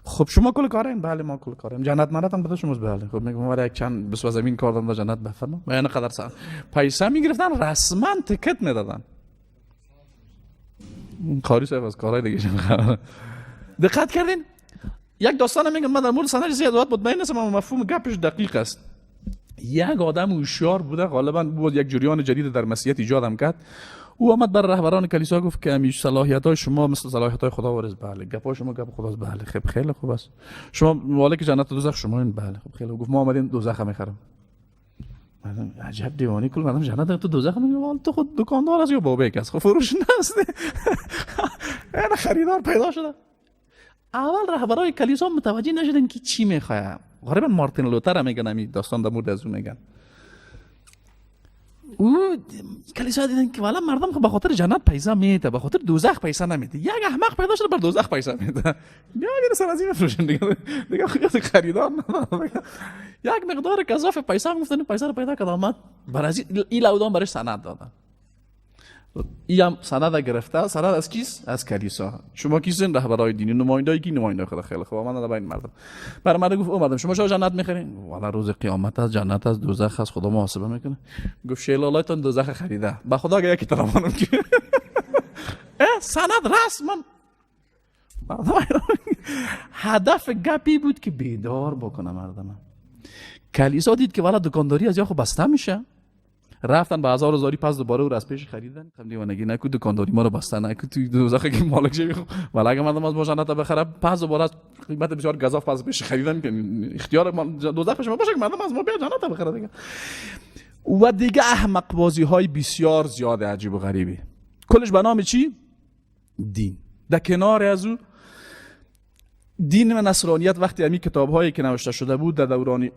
خب شما کل کارین؟ بله ما کل کاریم. جنت منت هم بده شما؟ بله. خب میگم ما یک چند بس زمین کار دارم در جنت بفرما. و یعنی قدر پیسه میگرفتن، رسما ticket میدادن. قاری صاحب از کارهای دیگه. دقت کردین؟ یک داستان میگم من در مورد سند زیاد مطمئن نیستم اما مفهوم گپش دقیق است. یک آدم هوشیار بوده، غالبا بود یک جریان جدید در مسیحیت ایجاد هم کرد. او آمد بر رهبران کلیسا گفت که همیشه صلاحیت های شما مثل صلاحیت های خدا وارث، بله. گپ شما گپ خداست، بله. خب خیلی خوب است. شما مالک جنت و دوزخ شما این، بله. خب خیلی گفت ما آمدیم دوزخ میخرم. مردم عجب دیوانی کل مردم جنت تو دوزخ میگه تو خود دکاندار است یا بابک است، خب فروش نیست. یعنی خریدار پیدا شده. اول رهبرای کلیسا متوجه نشدن که چی میخواه. غالبا مارتین لوتر میگن همین داستان در مورد از اون میگن. او کلیسا دیدن که والا مردم خب به خاطر جنت پیسه میده، به خاطر دوزخ پیسه نمیده. یک احمق پیدا شده بر دوزخ پیسه میده. بیا میره سر از این بفروشن دیگه، دیگه خریدار نداره. یک مقدار گزاف پیسه هم گفتن پیسه رو پیدا کرد آمد بر از این لودان برش سند دادن. این هم سند گرفته. سند از کیست؟ از کلیسا. شما کیستین؟ رهبرای دینی، نمایندای کی؟ نماینده خدا. خیلی خوب من به این مردم برای مردم گفت او مردم شما چرا جنت میخرین؟ والا روز قیامت از جنت از دوزخ از خدا محاسبه میکنه. گفت شیلالایتون دوزخ خریده، به خدا اگه یکی ترامانم که سند رسما مردم. هدف گپی بود که بیدار بکنه مردم. کلیسا دید که والا دکانداری از یا خب بسته میشه، رفتن به هزار هزاری پس دوباره او از پیش خریدن. خب دیوانگی نکو، دکانداری ما رو بسته نکو، توی دوزخ که مالک شه. ولی اگه مردم از ما جنت بخره پس دوباره از قیمت بسیار گزاف پس پیش خریدن که اختیار ما دوزخ پیش ما باشه که مردم از ما بیا جنت بخره دیگه. و دیگه احمق بازی های بسیار زیاد عجیب و غریبی، کلش به نام چی؟ دین. در کنار از او دین و نصرانیت وقتی همین کتاب هایی که نوشته شده بود در دوران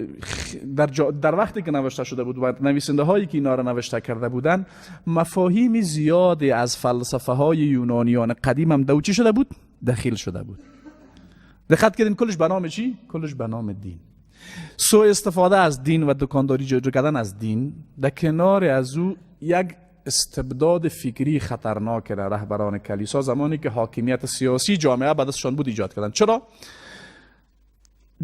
در وقتی که نوشته شده بود و نویسنده هایی که اینا را نوشته کرده بودن، مفاهیم زیادی از فلسفه های یونانیان قدیم هم دو چی شده بود؟ دخیل شده بود. دقت کردین کلش به نام چی؟ کلش به نام دین. سوء استفاده از دین و دکانداری جور کردن از دین، در کنار از او یک استبداد فکری خطرناک را رهبران کلیسا زمانی که حاکمیت سیاسی جامعه به دستشان بود ایجاد کردند. چرا؟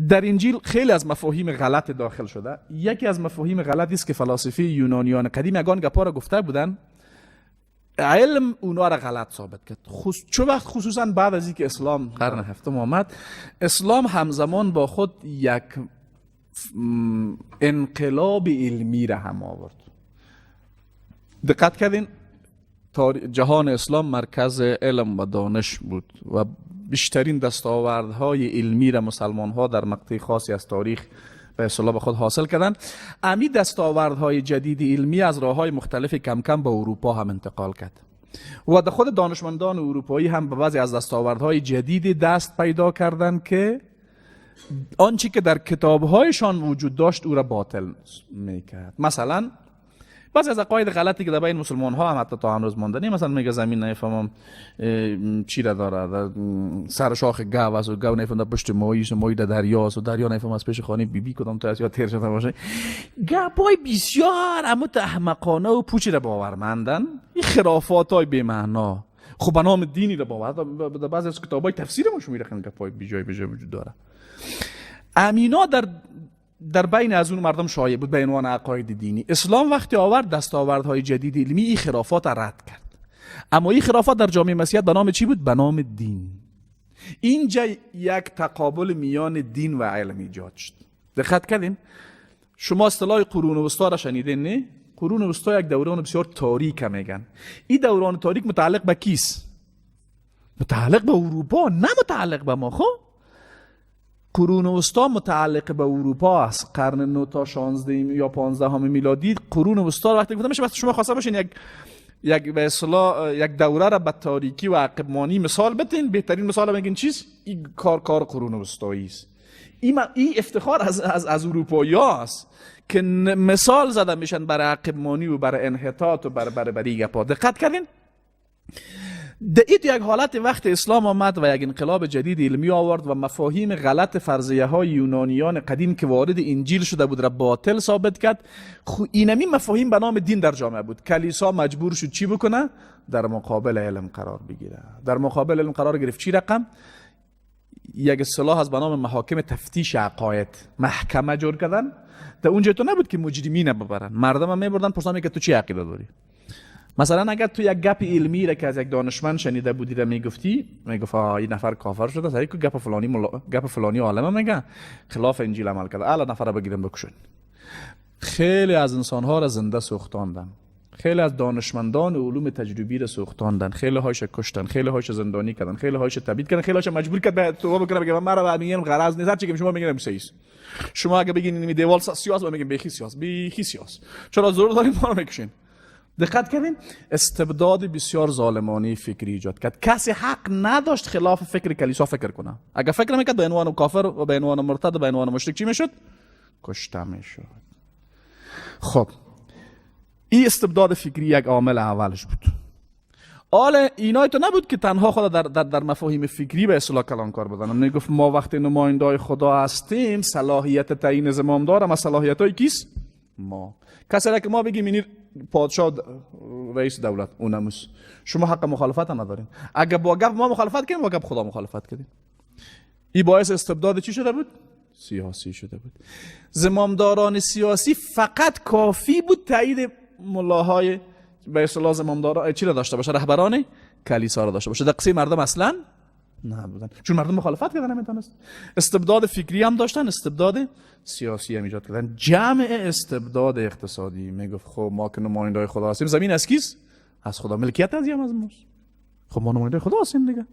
در انجیل خیلی از مفاهیم غلط داخل شده. یکی از مفاهیم غلطی است که فلاسفه یونانیان قدیم یگان گپا را گفته بودند، علم اونا را غلط ثابت کرد. چه وقت؟ خصوصا بعد از اینکه اسلام قرن هفتم آمد، اسلام همزمان با خود یک انقلاب علمی را هم آورد. دقت کردین؟ جهان اسلام مرکز علم و دانش بود و بیشترین دستاوردهای علمی را مسلمان ها در مقطع خاصی از تاریخ به اصطلاح به خود حاصل کردند. امی دستاوردهای جدید علمی از راه‌های مختلف کم کم به اروپا هم انتقال کرد و در خود دانشمندان اروپایی هم به بعضی از دستاوردهای جدید دست پیدا کردند که آنچه که در کتابهایشان وجود داشت او را باطل میکرد. مثلا بعضی از عقاید غلطی که در بین مسلمان ها هم حتی تا هنوز مانده، نه مثلا میگه زمین نفهمم چی را داره، سر شاخ گاو است و گاو نفهم در پشت ماهی است و ماهی در دریاست و دریا نفهم از پیش خانه بیبی کدام تا است یا تیر شده باشه. گپای بسیار اما احمقانه و پوچی را باورمندن، این خرافات های بی معنا. خب به نام دینی را باور، در بعضی از کتابای تفسیر ما شما میرخن گپای بی جای وجود داره. امینا در بین از اون مردم شایع بود به عنوان عقاید دینی. اسلام وقتی آورد دستاوردهای جدید علمی، این خرافات را رد کرد. اما این خرافات در جامعه مسیحیت به نام چی بود؟ به نام دین. اینجا یک تقابل میان دین و علم ایجاد شد. دقت کردین؟ شما اصطلاح قرون وسطا را شنیدین نه؟ قرون وسطا یک دوران بسیار تاریک میگن. این دوران تاریک متعلق به کیست؟ متعلق به اروپا، نه متعلق به ما. خب قرون وسطا متعلق به اروپا است. قرن 9 تا 16 یا 15 میلادی قرون وسطا وقتی گفته میشه، وقتی شما خواسته باشین یک به اصطلاح یک دوره را به تاریکی و عقبمانی مثال بتین، بهترین مثال میگین چیز؟ این کار قرون وسطایی است. این افتخار از اروپایی است که مثال زده میشن برای عقبمانی و برای انحطاط و برای گپا. دقت کردین؟ در این یک حالت وقت اسلام آمد و یک انقلاب جدید علمی آورد و مفاهیم غلط فرضیه های یونانیان قدیم که وارد انجیل شده بود را باطل ثابت کرد. خو اینمی مفاهیم به نام دین در جامعه بود. کلیسا مجبور شد چی بکنه؟ در مقابل علم قرار بگیره. در مقابل علم قرار گرفت. چی رقم؟ یک اصطلاح از به نام محاکم تفتیش عقاید، محکمه جور کردن. در اونجا تو نبود که مجرمین ببرن، مردم هم میبردن پرسان که تو چی عقیده داری. مثلا اگر تو یک گپ علمی را که از یک دانشمند شنیده بودی را میگفتی، میگفت این نفر کافر شده، سری که گپ فلانی گپ فلانی عالم میگه خلاف انجیل عمل کرده، الا نفر بگیرن بکشن. خیلی از انسان‌ها را زنده سوختاندن، خیلی از دانشمندان علوم تجربی را سوختاندن، خیلی هایش کشتن، خیلی هایش زندانی کردن، خیلی هایش تبعید کردن، خیلی هایش مجبور کرد به توبه بکنه، بگه من را میگم غرض نیست، هرچی که شما میگین سیاس. شما اگه بگین این دیوال سیاس، ما میگیم بیخی سیاس، بیخی سیاس. چرا ضرور داریم ما رو میکشین؟ دقت کردین؟ استبداد بسیار ظالمانه فکری ایجاد کرد. کسی حق نداشت خلاف فکر کلیسا فکر کنه. اگر فکر میکرد به عنوان کافر و به عنوان مرتد و به عنوان مشرک چی میشد؟ کشته میشد. خب این استبداد فکری یک عامل اولش بود. آله اینای تو نبود که تنها خدا در مفاهیم فکری به اصطلاح کلانکار بدن. میگفت ما وقتی نمایندای خدا هستیم صلاحیت تعیین زمام دارم، از صلاحیت‌های کیست؟ ما. کسی را که ما بگیم اینی پادشاه رئیس دولت اونموس، شما حق مخالفت ندارین. اگه با گپ ما مخالفت کردیم، با گپ خدا مخالفت کردیم. این باعث استبداد چی شده بود؟ سیاسی شده بود. زمامداران سیاسی فقط کافی بود تایید ملاهای به اصطلاح زمامداران چی را داشته باشه، رهبران کلیسا را داشته باشه. در قصه مردم اصلا نبودن، چون مردم مخالفت کردن نمیتونست. استبداد فکری هم داشتن، استبداد سیاسی هم ایجاد کردن. جمع استبداد اقتصادی میگفت خب ما که نمایندای خدا هستیم، زمین از کیست؟ از خدا، ملکیت از از ماست. خب ما نمایندای خدا هستیم دیگه.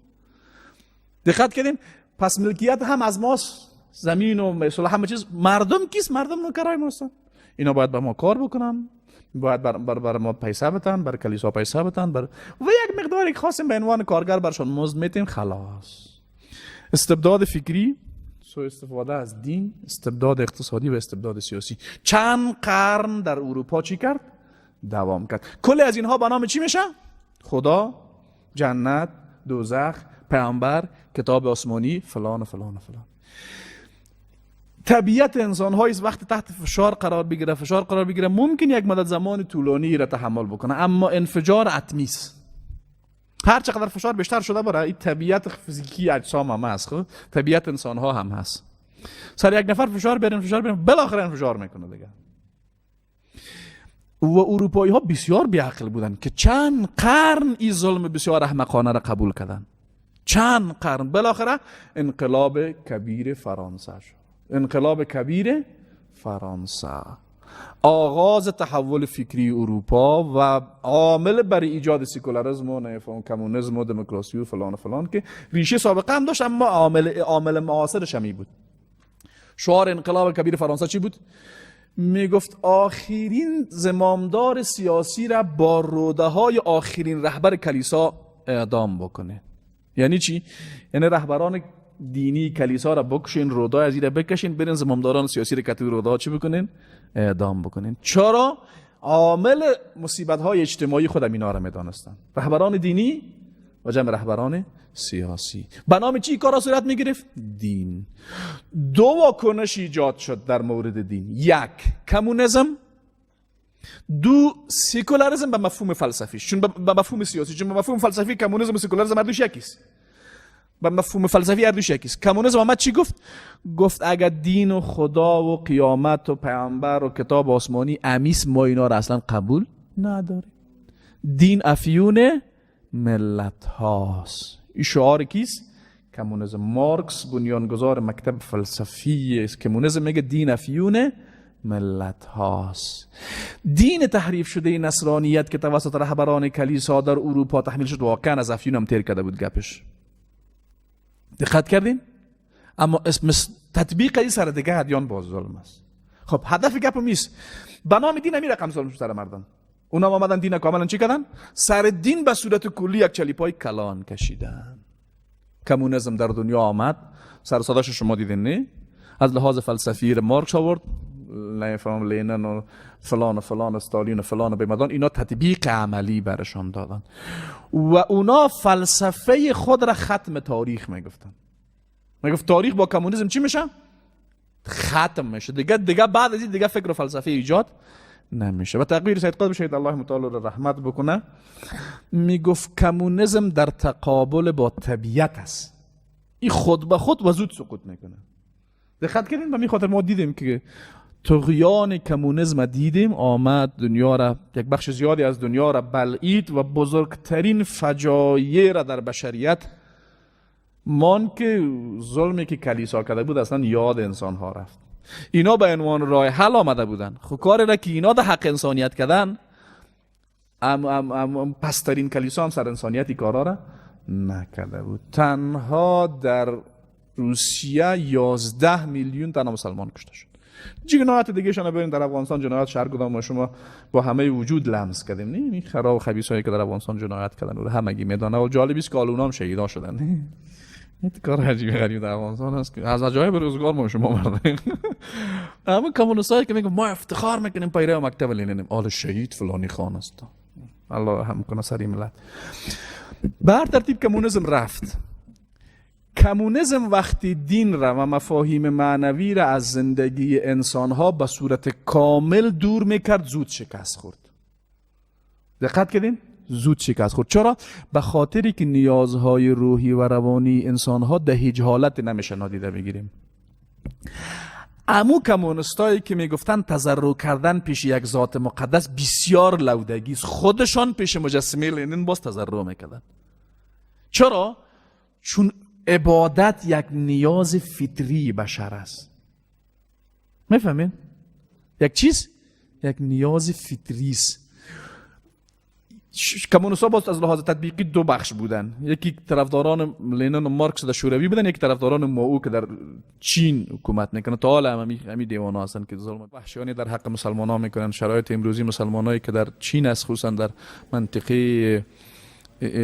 دقت کردیم؟ پس ملکیت هم از ماست، زمین و مثلا همه چیز. مردم کیست؟ مردم نوکرای ما هستن. اینا باید با ما کار بکنن، باید بر ما پیسه بدن، بر کلیسا پیسه بدن، بر و یک مقداری خاصیم به عنوان کارگر برشان مزد میتیم، خلاص. استبداد فکری، سوء استفاده از دین، استبداد اقتصادی و استبداد سیاسی چند قرن در اروپا چی کرد؟ دوام کرد. کل از اینها به نام چی میشه؟ خدا، جنت، دوزخ، پیامبر، کتاب آسمانی، فلان و فلان و فلان. طبیعت انسان ها وقتی تحت فشار قرار بگیره، ممکن یک مدت زمان طولانی را تحمل بکنه، اما انفجار اتمی است. هر چقدر فشار بیشتر شده باره، این طبیعت فیزیکی اجسام هم هست، خب طبیعت انسان ها هم هست. سر یک نفر فشار بیاریم، بالاخره انفجار میکنه دیگه. و اروپایی ها بسیار بیعقل بودن که چند قرن این ظلم بسیار احمقانه را قبول کردن. چند قرن. بالاخره انقلاب کبیر فرانسه شد. انقلاب کبیر فرانسه آغاز تحول فکری اروپا و عامل برای ایجاد سکولاریسم و کمونیسم و دموکراسی و فلان و فلان که ریشه سابقه هم داشت، اما عامل معاصرش همی بود. شعار انقلاب کبیر فرانسه چی بود؟ میگفت آخرین زمامدار سیاسی را با روده های آخرین رهبر کلیسا اعدام بکنه. یعنی چی؟ یعنی رهبران دینی کلیسا را بکشین، رودا از ایره بکشین، برین زمامداران سیاسی را کتوی رودا چی بکنین؟ اعدام بکنین. چرا؟ عامل مصیبت های اجتماعی خودم اینا را میدانستن، رهبران دینی و جمع رهبران سیاسی. به نام چی کارا صورت میگرفت؟ دین. دو واکنش ایجاد شد در مورد دین: یک، کمونیسم؛ دو، سکولاریسم به مفهوم فلسفی، چون به مفهوم سیاسی، چون به مفهوم فلسفی کمونیسم و سکولاریسم هر دوش یکیست. به مفهوم فلسفی هر دوش یکیست. کمونیسم آمد چی گفت؟ گفت اگر دین و خدا و قیامت و پیامبر و کتاب آسمانی امیس، ما اینا را اصلا قبول نداریم. دین افیون ملت هاست. این شعار کیست؟ کمونیسم. مارکس بنیانگذار مکتب فلسفی کمونیسم میگه دین افیون ملت هاست. دین تحریف شده نصرانیت که توسط رهبران کلیسا در اروپا تحمیل شد واقعا از افیون هم تیر کرده بود گپش. دقت کردین؟ اما اسم تطبیق این سر دیگه ادیان باز ظلم است. خب هدف گپم نیست. به نام دین همی رقم ظلم شد سر مردم. اونا آمدن دین کاملا چی کردن؟ سر دین به صورت کلی یک چلیپای کلان کشیدن. کمونیسم در دنیا آمد، سر صداش شما دیدین نه؟ از لحاظ فلسفی مارکس آورد، نفهم لینن و فلان و فلان و استالین و فلان و بیمدان، اینا تطبیق عملی برشان دادن و اونا فلسفه خود را ختم تاریخ میگفتن. میگفت تاریخ با کمونیسم چی میشه؟ ختم میشه دیگه بعد از این دیگه فکر و فلسفه ایجاد نمیشه. و تقریر سید قطب شهید الله متعال را رحمت بکنه، میگفت کمونیسم در تقابل با طبیعت است، این خود به خود و زود سقوط میکنه. دقت کردین؟ به می خاطر ما دیدیم که طغیان کمونیسم دیدیم، آمد دنیا را، یک بخش زیادی از دنیا را بلعید و بزرگترین فجایع را در بشریت مان که ظلمی که کلیسا کرده بود اصلا یاد انسان ها رفت. اینا به عنوان راه حل آمده بودن، خب کاری را که اینا در حق انسانیت کردن، ام پسترین کلیسا هم سر انسانیتی کارا را نکرده بود. تنها در روسیه 11 میلیون تن مسلمان کشته شد. جنایت دیگه شما ببینید در افغانستان جنایت شهر کدام ما شما با همه وجود لمس کردیم، نه این خراب و خبیثایی که در افغانستان جنایت کردن و همگی میدانه و جالب است که اونا هم شهیدا شدن. این کار عجیب غریب در افغانستان است که از عجایب روزگار ما شما مردیم. اما کمونیستایی که میگن ما افتخار میکنیم پیرو مکتب لنینیم، آل شهید فلانی خان است، الله رحم کنه سری ملت. به هر ترتیب کمونیسم رفت. کمونیسم وقتی دین را و مفاهیم معنوی را از زندگی انسانها به صورت کامل دور میکرد، زود شکست خورد. دقت کردین؟ زود شکست خورد. چرا؟ به خاطری که نیازهای روحی و روانی انسانها در هیچ حالت نمیشه نادیده بگیریم. امو کمونیستایی که میگفتن تضرع کردن پیش یک ذات مقدس بسیار لودگی است، خودشان پیش مجسمه لنین باز تضرع میکردن. چرا؟ چون عبادت یک نیاز فطری بشر است. میفهمین؟ یک چیز، یک نیاز فطری است. کمونیست‌ها باز از لحاظ تطبیقی دو بخش بودن، یکی طرفداران لنین و مارکس در شوروی بودن، یکی طرفداران ماو که در چین حکومت میکنه. تا حالا هم همی دیوانه هستن که ظلم وحشیانه در حق مسلمان‌ها میکنن. شرایط امروزی مسلمانایی که در چین است، خصوصا در منطقه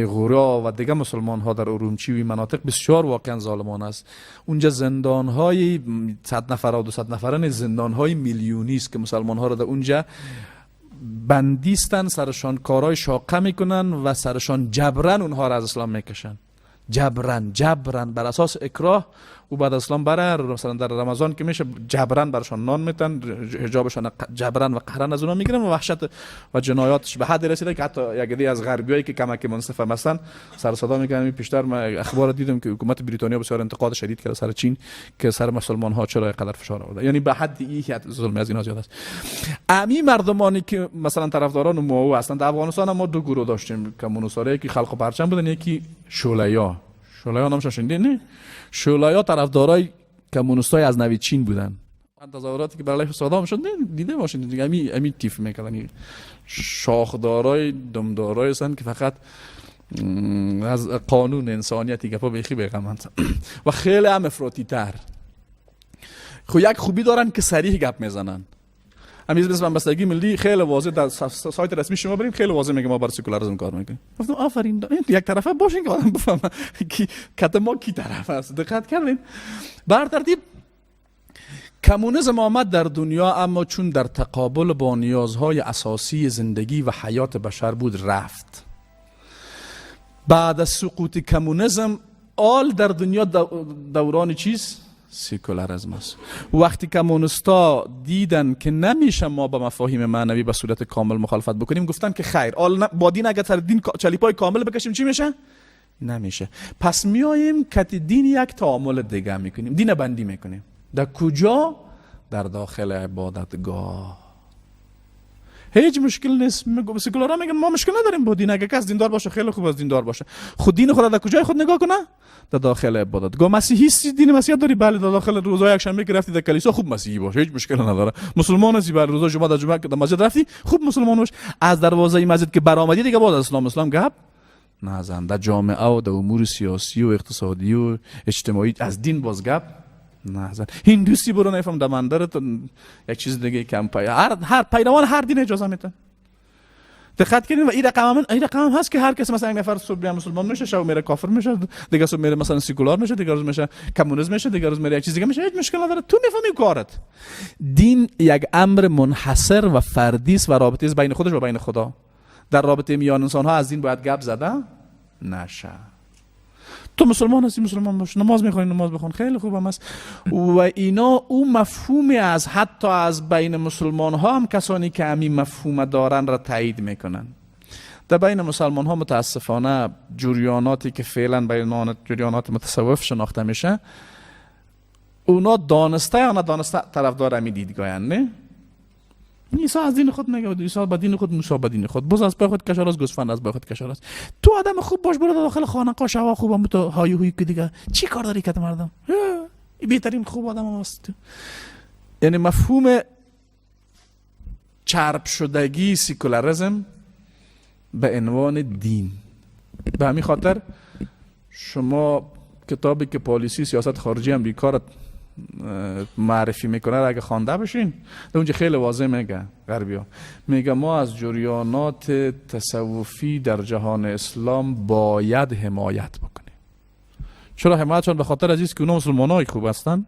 غورا و دیگه مسلمان ها در ارومچی و مناطق، بسیار واقعا ظالمانه است. اونجا زندان های 100 نفره و 200 نفره، زندان های میلیونی است که مسلمان ها را در اونجا بندیستن، سرشان کارهای شاقه میکنن و سرشان جبرن اونها را از اسلام میکشن. جبرن بر اساس اکراه او بعد اسلام بره. مثلا در رمضان که میشه جبرن برشان نان میتن، حجابشان جبرن و قهرن از اونا میگیرن و وحشت و جنایاتش به حد رسیده که حتی یک عده از غربیایی که کمک منصف هستن سر صدا میکنن. پیشتر من اخبار دیدم که حکومت بریتانیا بسیار انتقاد شدید کرده سر چین که سر مسلمان ها چرا اینقدر فشار آورده، یعنی به حد این ظلم از اینا زیاد است. امی مردمانی که مثلا طرفداران ماو هستند در افغانستان ما دو گروه داشتیم کمونیست‌ها، یکی خلق و پرچم بودن، یکی شعله‌یا. شعله‌یا نامش شنیدین نه؟ شعله‌یا طرفدارای کمونیستای از نوی چین بودن. تظاهراتی که برای صدام شد دیده باشین دیگه، امی تیف میکردن، شاخدارای دمدارای هستن که فقط از قانون انسانیتی گپا بیخی بیغمند و خیلی هم افراطی تر. خب یک خوبی دارن که صریح گپ میزنن. همین مثل بستگی ملی خیلی واضح در سایت رسمی شما بریم خیلی واضح میگه ما بر سکولاریسم کار میکنیم. گفتم آفرین، یک طرفه باشین که آدم بفهمه کی کت ما کی طرف است. دقت کردین؟ بر ترتیب کمونیسم آمد در دنیا، اما چون در تقابل با نیازهای اساسی زندگی و حیات بشر بود رفت. بعد از سقوط کمونیسم آل در دنیا دوران چیز سکولاریسم است. وقتی کمونیستا دیدن که نمیشه ما با مفاهیم معنوی به صورت کامل مخالفت بکنیم، گفتن که خیر، آل با دین اگر سر دین چلیپای کامل بکشیم چی میشه؟ نمیشه. پس میاییم که دین یک تعامل دیگه میکنیم، دین بندی میکنیم. در کجا؟ در داخل عبادتگاه. هیچ مشکل نیست. سکولارا میگن ما مشکل نداریم با دین، اگه کس دیندار باشه خیلی خوب از دیندار باشه. خود دین خود در کجای خود نگاه کنه؟ در داخل عبادتگاه. مسیحی هستی، دین مسیحیت داری، بله، در داخل روزای یکشنبه که رفتی در کلیسا خوب مسیحی باش، هیچ مشکل نداره. مسلمان هستی، بله، روزای جمعه در جمعه که در مسجد رفتی خوب مسلمان باش. از دروازه مسجد که برآمدی دیگه باز اسلام گپ نزن. در جامعه و در امور سیاسی و اقتصادی و اجتماعی از دین باز گپ نزن. هندوسی برو نفهم در مندر یک چیز دیگه کم پای هر پیروان هر دین اجازه میتن. دقت کنین. و این رقم هم هست که هر کس مثلا یک نفر صبح مسلمان میشه، شب میره کافر میشه، دیگه صبح میره مثلا سکولار میشه، دیگه روز میشه کمونیسم میشه، دیگه روز میره یک چیز دیگه میشه، هیچ مشکل نداره. تو میفهمی کارت. دین یک امر منحصر و فردی است و رابطه است بین خودش و بین خدا. در رابطه میان انسان ها از دین باید گپ زده نشه. تو مسلمان هستی مسلمان باش، نماز میخوانی نماز بخون، خیلی خوبم است. و اینا او مفهوم از حتی از بین مسلمان ها هم کسانی که همین مفهوم دارن را تایید میکنن. در بین مسلمان ها متاسفانه جریاناتی که فعلا بین جریانات متصوف شناخته میشه، اونا دانسته یا ندانسته طرفدار همین دیدگاهن. نه عیسی از دین خود میگه، عیسی با دین خود، موسی با دین خود، بز از پای خود کشار است، گوسفند از پای خود کشار است. تو آدم خوب باش، برو داخل خانقاه شوا خوبم، تو های هوی که دیگه چی کار داری که مردم بهترین خوب آدم هست. یعنی مفهوم چرب شدگی سیکولاریسم به عنوان دین. به همین خاطر شما کتابی که پالیسی سیاست خارجی امریکا را معرفی میکنه اگه خوانده باشین، در اونجا خیلی واضح میگه غربیا، میگه ما از جریانات تصوفی در جهان اسلام باید حمایت بکنیم. چرا حمایت؟ چون به خاطر از که اونا مسلمانای خوب هستن.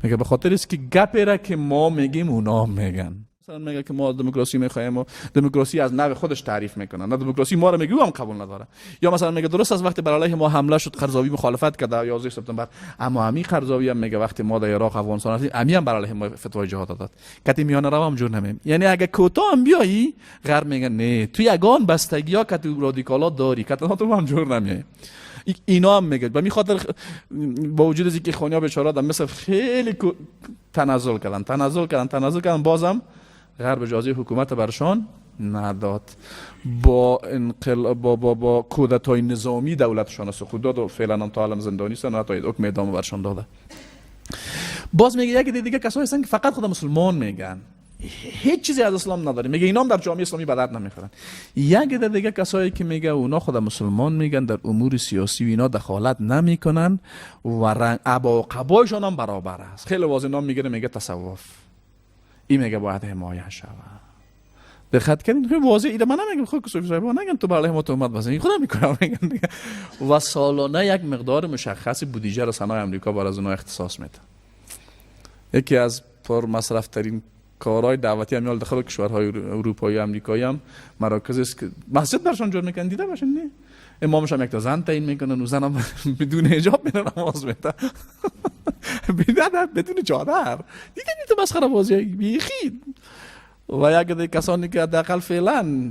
میگه به خاطر است که گپی را که ما میگیم اونا میگن. مثلا میگه که ما دموکراسی میخوایم و دموکراسی از نوع خودش تعریف میکنن، نه دموکراسی ما رو میگه او هم قبول نداره. یا مثلا میگه درست از وقتی بر علیه ما حمله شد قرضاوی مخالفت کرد 11 سپتامبر، اما امی قرضاوی هم میگه وقتی ما در عراق افغانستان رفتیم امی هم بر علیه ما فتوای جهاد داد، کتی میانه رو هم جور نمیم. یعنی اگه کوتاه هم بیایی غرب میگه نه تو یگان بستگی ها که تو رادیکالا داری کتی تو هم جور نمیای. اینا هم میگه. به می خاطر با وجود از اینکه خونیا بیچاره در مصر خیلی تنازل کردن، بازم غرب اجازه حکومت برشان نداد. با انقلاب با کودتای نظامی دولتشان سقوط داد و فعلا هم تا الان زندانی هستن و حتی حکم اعدام برشان داده. باز میگه یک دیگه کسایی هستن که فقط خود مسلمان میگن، هیچ چیزی از اسلام نداره، میگه اینا هم در جامعه اسلامی به درد نمیخورن. یک دیگه کسایی که میگه اونا خود مسلمان میگن، در امور سیاسی و اینا دخالت نمیکنن و رنگ عبا و قبایشان هم برابر است. خیلی واضح نام میگیره، میگه تصوف، این میگه باید حمایت شود. دقت کردین؟ خیلی واضح. اینا من نمیگم خود صوفی صاحب نگم تو بر علیه ما تهمت بزنی، خودم میکنم میگم دیگه. و سالانه یک مقدار مشخص بودجه را سنای امریکا بر از اونها اختصاص میده. یکی از پر مصرف ترین کارهای دعوتی هم داخل کشورهای اروپایی و امریکایی هم مراکز است که مسجد برشان جور میکنن، دیده باشین نه؟ امامش هم یک تا زن تعیین میکنن و زنم بدون حجاب میره نماز میده، بدون چادر. دیگه تو مسخره بازی بیخی. و یک دیگه کسانی که حداقل فعلا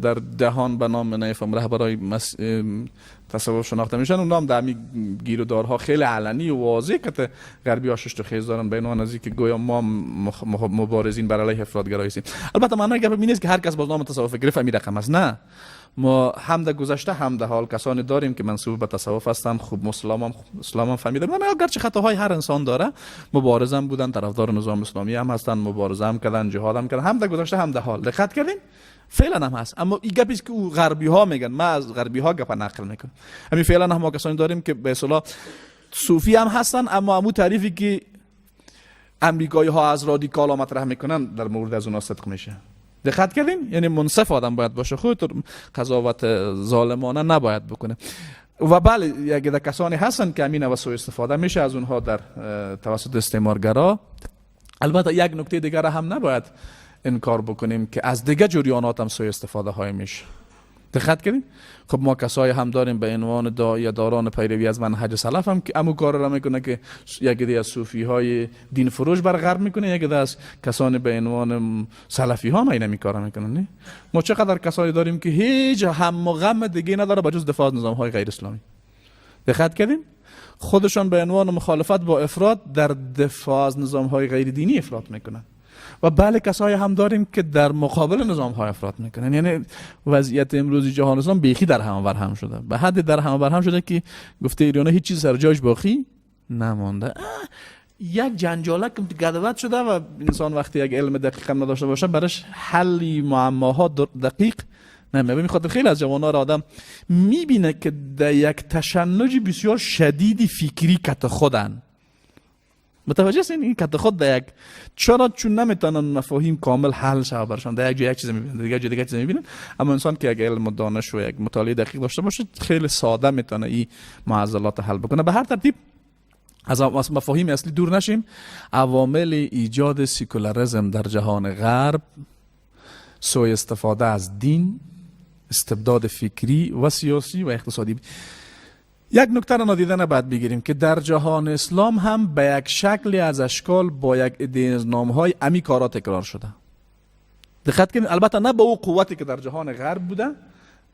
در جهان به نام نیفهم رهبرای تصوف شناخته میشن، اونا هم در همین گیر و دارها خیلی علنی و واضح که غربی ها شش تا خیز دارن به عنوان از اینکه گویا ما مبارزین بر علیه افراط‌گرایی هستیم. البته معنای گپ این نیست که هر کس باز نام تصوف گرفت همین رقم است، نه. ما هم در گذشته هم در حال کسانی داریم که منسوب به تصوف هستن، خوب اسلام هم فهمیده بودن، اگرچه خطاهای هر انسان داره، مبارزم بودن، طرفدار نظام اسلامی هم هستن، مبارزه هم کردن، جهاد هم کردن، هم در گذشته هم در حال. دقت کردین؟ فعلا هم هست. اما این گپی که او غربی ها میگن، من از غربی ها گپ نقل میکنم. همین فعلا هم ما کسانی داریم که به اصطلاح صوفی هم هستن، اما همون تعریفی که امریکایی ها از رادیکال ها مطرح میکنن در مورد از اونها صدق میشه. دقت کردین؟ یعنی منصف آدم باید باشه، خود قضاوت ظالمانه نباید بکنه. و بله یک عده کسانی هستن که همین سوء استفاده میشه از اونها در توسط استعمارگرا. البته یک نکته دیگر هم نباید انکار بکنیم که از دیگه جریانات هم سوء استفاده های میشه. دقت کردین؟ خب ما کسایی هم داریم به عنوان داعیه داران پیروی از منهج سلف هم که امو کار را میکنه که یک عده از صوفی های دین فروش بر غرب میکنه، یک عده از کسانی به عنوان سلفی ها هم اینمی کار میکنن. نه ما چقدر کسایی داریم که هیچ هم و غم دیگه نداره بجز دفاع از نظام های غیر اسلامی. دقت کردین؟ خودشان به عنوان مخالفت با افراط در دفاع از نظام های غیر دینی افراط میکنن. و بله کسایی هم داریم که در مقابل نظام های افراط میکنن. یعنی وضعیت امروزی جهان اسلام بیخی در هم بر هم شده، به حد در هم بر هم شده که گفته ایران هیچ چیز سر جایش باقی نمانده. یک جنجالک گدود شده و انسان وقتی یک علم دقیق هم نداشته باشه براش حل معماها دقیق نه به خاطر خیلی از جوان‌ها را آدم میبینه که در یک تشنج بسیار شدیدی فکری کت خودن. متوجه هستین؟ این کت خود در یک، چرا؟ چون نمیتونن مفاهیم کامل حل شه برشان، در یک جای یک چیز میبینن، در یک جای دیگه چیز میبینن. اما انسان که یک علم و دانش و یک مطالعه دقیق داشته باشه خیلی ساده میتونه این معضلات حل بکنه. به هر ترتیب از مفاهیم اصلی دور نشیم. عوامل ایجاد سکولاریسم در جهان غرب سوء استفاده از دین، استبداد فکری و سیاسی و اقتصادی. یک نکته را نادیده نباید بگیریم که در جهان اسلام هم به یک شکلی از اشکال با یک عده از نام‌های امی کارا تکرار شده. دقت کنید، البته نه به او قوتی که در جهان غرب بوده،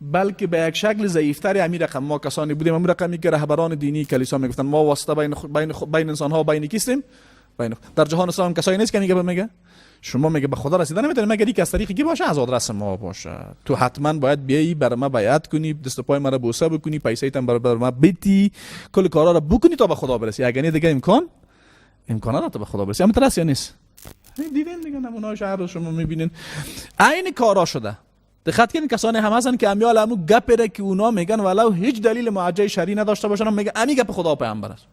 بلکه به یک شکل ضعیفتری امی رقم ما کسانی بودیم، امی رقمی که رهبران دینی کلیسا میگفتن ما واسطه بین انسان ها بین کیستیم، بین. در جهان اسلام کسایی نیست که میگه شما میگه به خدا رسیدن نمیتونی مگر اینکه از طریق کی باشه، از آدرس ما باشه. تو حتما باید بیایی بر ما بیعت کنی، دست پای مرا بوسه بکنی، پیسه تام بر ما بدی، کل کارا رو بکنی تا به خدا برسی. اگر نه دیگه امکان نداره تا به خدا برسی. اما ترس یا نیست؟ دیدین دیگه نمونه شهر رو شما میبینین عین کارا شده. دقت کنید کسانی هم هستن که امیال امو گپ را که اونا میگن ولو هیچ دلیل موجه شرعی نداشته باشن، میگن امی گپ خدا پیامبر است.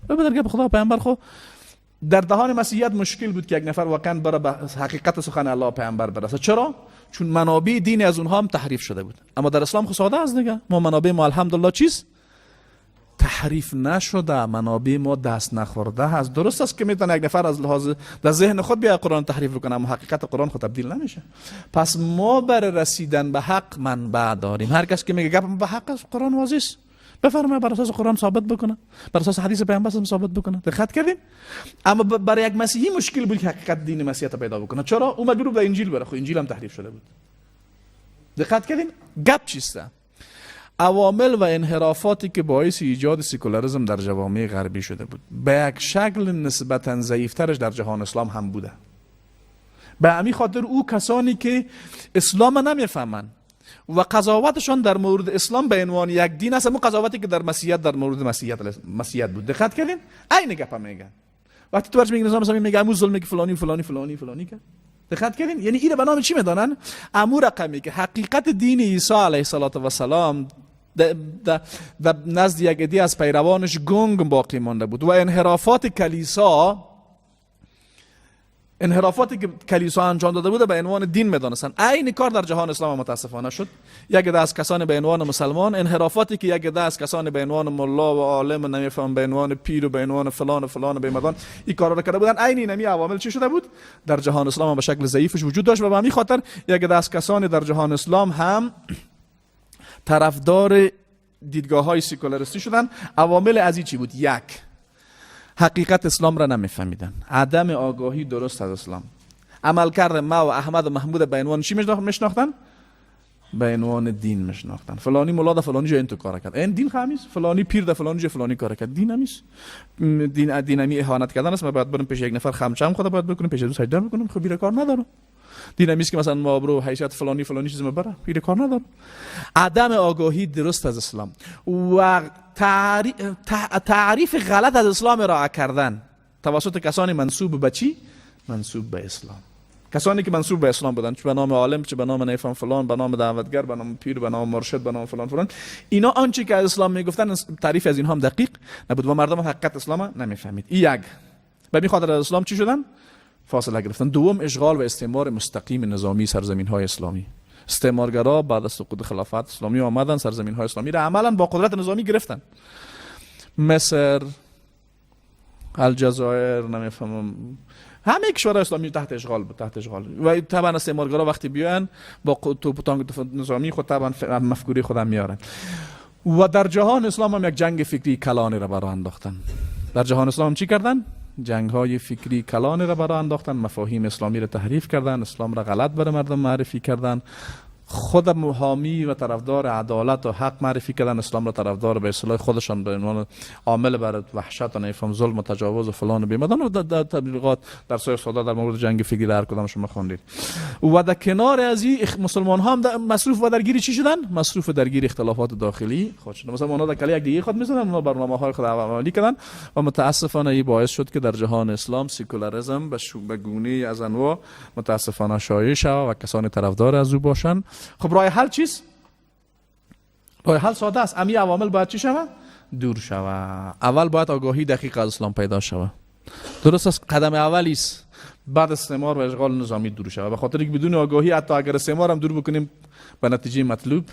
ببین گپ خدا پیامبر خو در دهان مسیحیت مشکل بود که یک نفر واقعا بره به حقیقت سخن الله پیامبر برسه. چرا؟ چون منابع دین از اونها هم تحریف شده بود. اما در اسلام خو ساده است دیگه، ما منابع ما الحمدلله چیز تحریف نشده، منابع ما دست نخورده هست. درست است که میتونه یک نفر از لحاظ در ذهن خود بیا قرآن تحریف بکنه، اما حقیقت قرآن خود تبدیل نمیشه. پس ما برای رسیدن به حق منبع داریم. هر کس که میگه گپ به حق است، قرآن واضح است، بفرمایه بر اساس قرآن ثابت بکنه، بر اساس حدیث پیامبر ثابت بکنه. دقت کردین؟ اما برای یک مسیحی مشکل بود که حقیقت دین مسیحیت پیدا بکنه. چرا؟ او مجبور بود انجیل بره، خب انجیل هم تحریف شده بود. دقت کردین؟ گپ چیست؟ عوامل و انحرافاتی که باعث ایجاد سکولاریسم در جوامع غربی شده بود به یک شکل نسبتاً ضعیفترش در جهان اسلام هم بوده. به همین خاطر او کسانی که اسلام نمیفهمند و قضاوتشان در مورد اسلام به عنوان یک دین است، همون قضاوتی که در مسیحیت در مورد مسیحیت بود. دقت کردین؟ عین گپ میگن. وقتی تو برش میگی نظام اسلامی میگه امو ظلمی که فلانی فلانی فلانی فلانی کرد. دقت کردین؟ یعنی اینو به نام چی میدانن؟ امو رقمی که حقیقت دین عیسی علیه السلام در نزد یک عده از پیروانش گنگ باقی مانده بود و انحرافات کلیسا، انحرافاتی که کلیسا انجام داده بود به عنوان دین میدانستن. عین کار در جهان اسلام متاسفانه شد. یک عده از کسان به عنوان مسلمان، انحرافاتی که یک عده از کسان به عنوان ملا و عالم و نمیفهم به عنوان پیر و به عنوان فلان و فلان و بیمدان این کارا رو کرده بودن، عین اینمی عوامل چی شده بود در جهان اسلام به شکل ضعیفش وجود داشت و به همین خاطر یک عده از کسان در جهان اسلام هم طرفدار دیدگاه های سکولاریستی شدن. عوامل از این چی بود؟ یک، حقیقت اسلام را نمیفهمیدن، عدم آگاهی درست از اسلام. عملکرد ما و احمد و محمود به عنوان چی میشناختن؟ به عنوان دین میشناختن. فلانی ملا ده فلانی جای این کار کرد، این دین خمیس. فلانی پیر ده فلانی جای فلانی کار کرد، دین همیس. دین همی اهانت کردن است. ما باید برم پیش یک نفر خمچم خدا باید بکنم، پیش دو سجده بکنم، خب بیره کار ندارم. دین همیس که مثلا ما برو حیثیت فلانی فلانی چیز مبره، بیره کار ندارم. عدم آگاهی درست از اسلام و تعریف غلط از اسلام ارائه کردن توسط کسانی منسوب به چی؟ منسوب به اسلام. کسانی که منسوب به اسلام بودن، چه به نام عالم، چه به نام نیفهم فلان، به نام دعوتگر، به نام پیر، به نام مرشد، به نام فلان فلان، اینا آنچه که از اسلام میگفتن تعریف از اینها هم دقیق نبود و مردم حقیقت اسلام نمیفهمید. این یک. به می خاطر از اسلام چی شدن؟ فاصله گرفتن. دوم، اشغال و استعمار مستقیم نظامی سرزمین های اسلامی. استعمارگرا بعد از سقوط خلافت اسلامی آمدن سرزمین های اسلامی را عملا با قدرت نظامی گرفتن. مصر، الجزایر، نمیفهمم، همه کشورهای اسلامی تحت اشغال بود، تحت اشغال. و طبعا استعمارگرا وقتی بیان با توپ و تانک نظامی خود طبعا مفکوری خودم میارن. و در جهان اسلام هم یک جنگ فکری کلانی را براه انداختن. در جهان اسلام چی کردن؟ جنگ های فکری کلانی را براه انداختن، مفاهیم اسلامی را تحریف کردن، اسلام را غلط برای مردم معرفی کردن، خود محامی و طرفدار عدالت و حق معرفی کردن، اسلام را طرفدار به اصطلاح خودشان به عنوان عامل بر وحشت و نفهم ظلم و تجاوز و فلان و بیمدان و در تبلیغات در سایر ساده در مورد جنگ فکری در هر کدام شما خواندید. و در کنار از این مسلمان ها هم مصروف و درگیر چی شدن؟ مصروف و درگیر اختلافات داخلی خود شدن. مثلا اونا در کلی یک دیگه خود می‌زدن، اونا برنامه‌های خود عملی کردن و متاسفانه این باعث شد که در جهان اسلام سکولاریسم به گونه از انواع متاسفانه شایع شود و کسانی طرفدار از او باشند. خب راه حل چیست؟ راه حل ساده است. امی عوامل باید چی شود؟ دور شود. اول باید آگاهی دقیق از اسلام پیدا شود. درست است، قدم اولی است. بعد استعمار و اشغال نظامی دور شود. به خاطر که بدون آگاهی حتی اگر استعمار هم دور بکنیم به نتیجه مطلوب،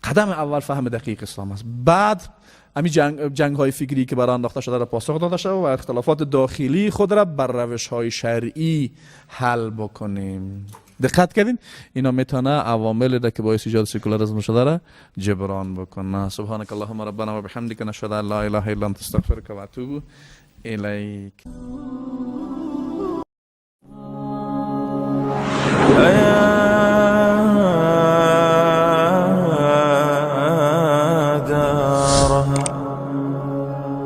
قدم اول فهم دقیق اسلام است. بعد امی جنگ های فکری که برای انداخته شده را پاسخ داده شود و اختلافات داخلی خود را بر روش های شرعی حل بکنیم. دقت کردین؟ اینا میتونه عوامل را که باعث ایجاد سکولاریسم شده را جبران بکنه. سبحانك اللهم ربنا و بحمدک، نشهد ان لا اله الا انت، استغفرک و اتوب الیک.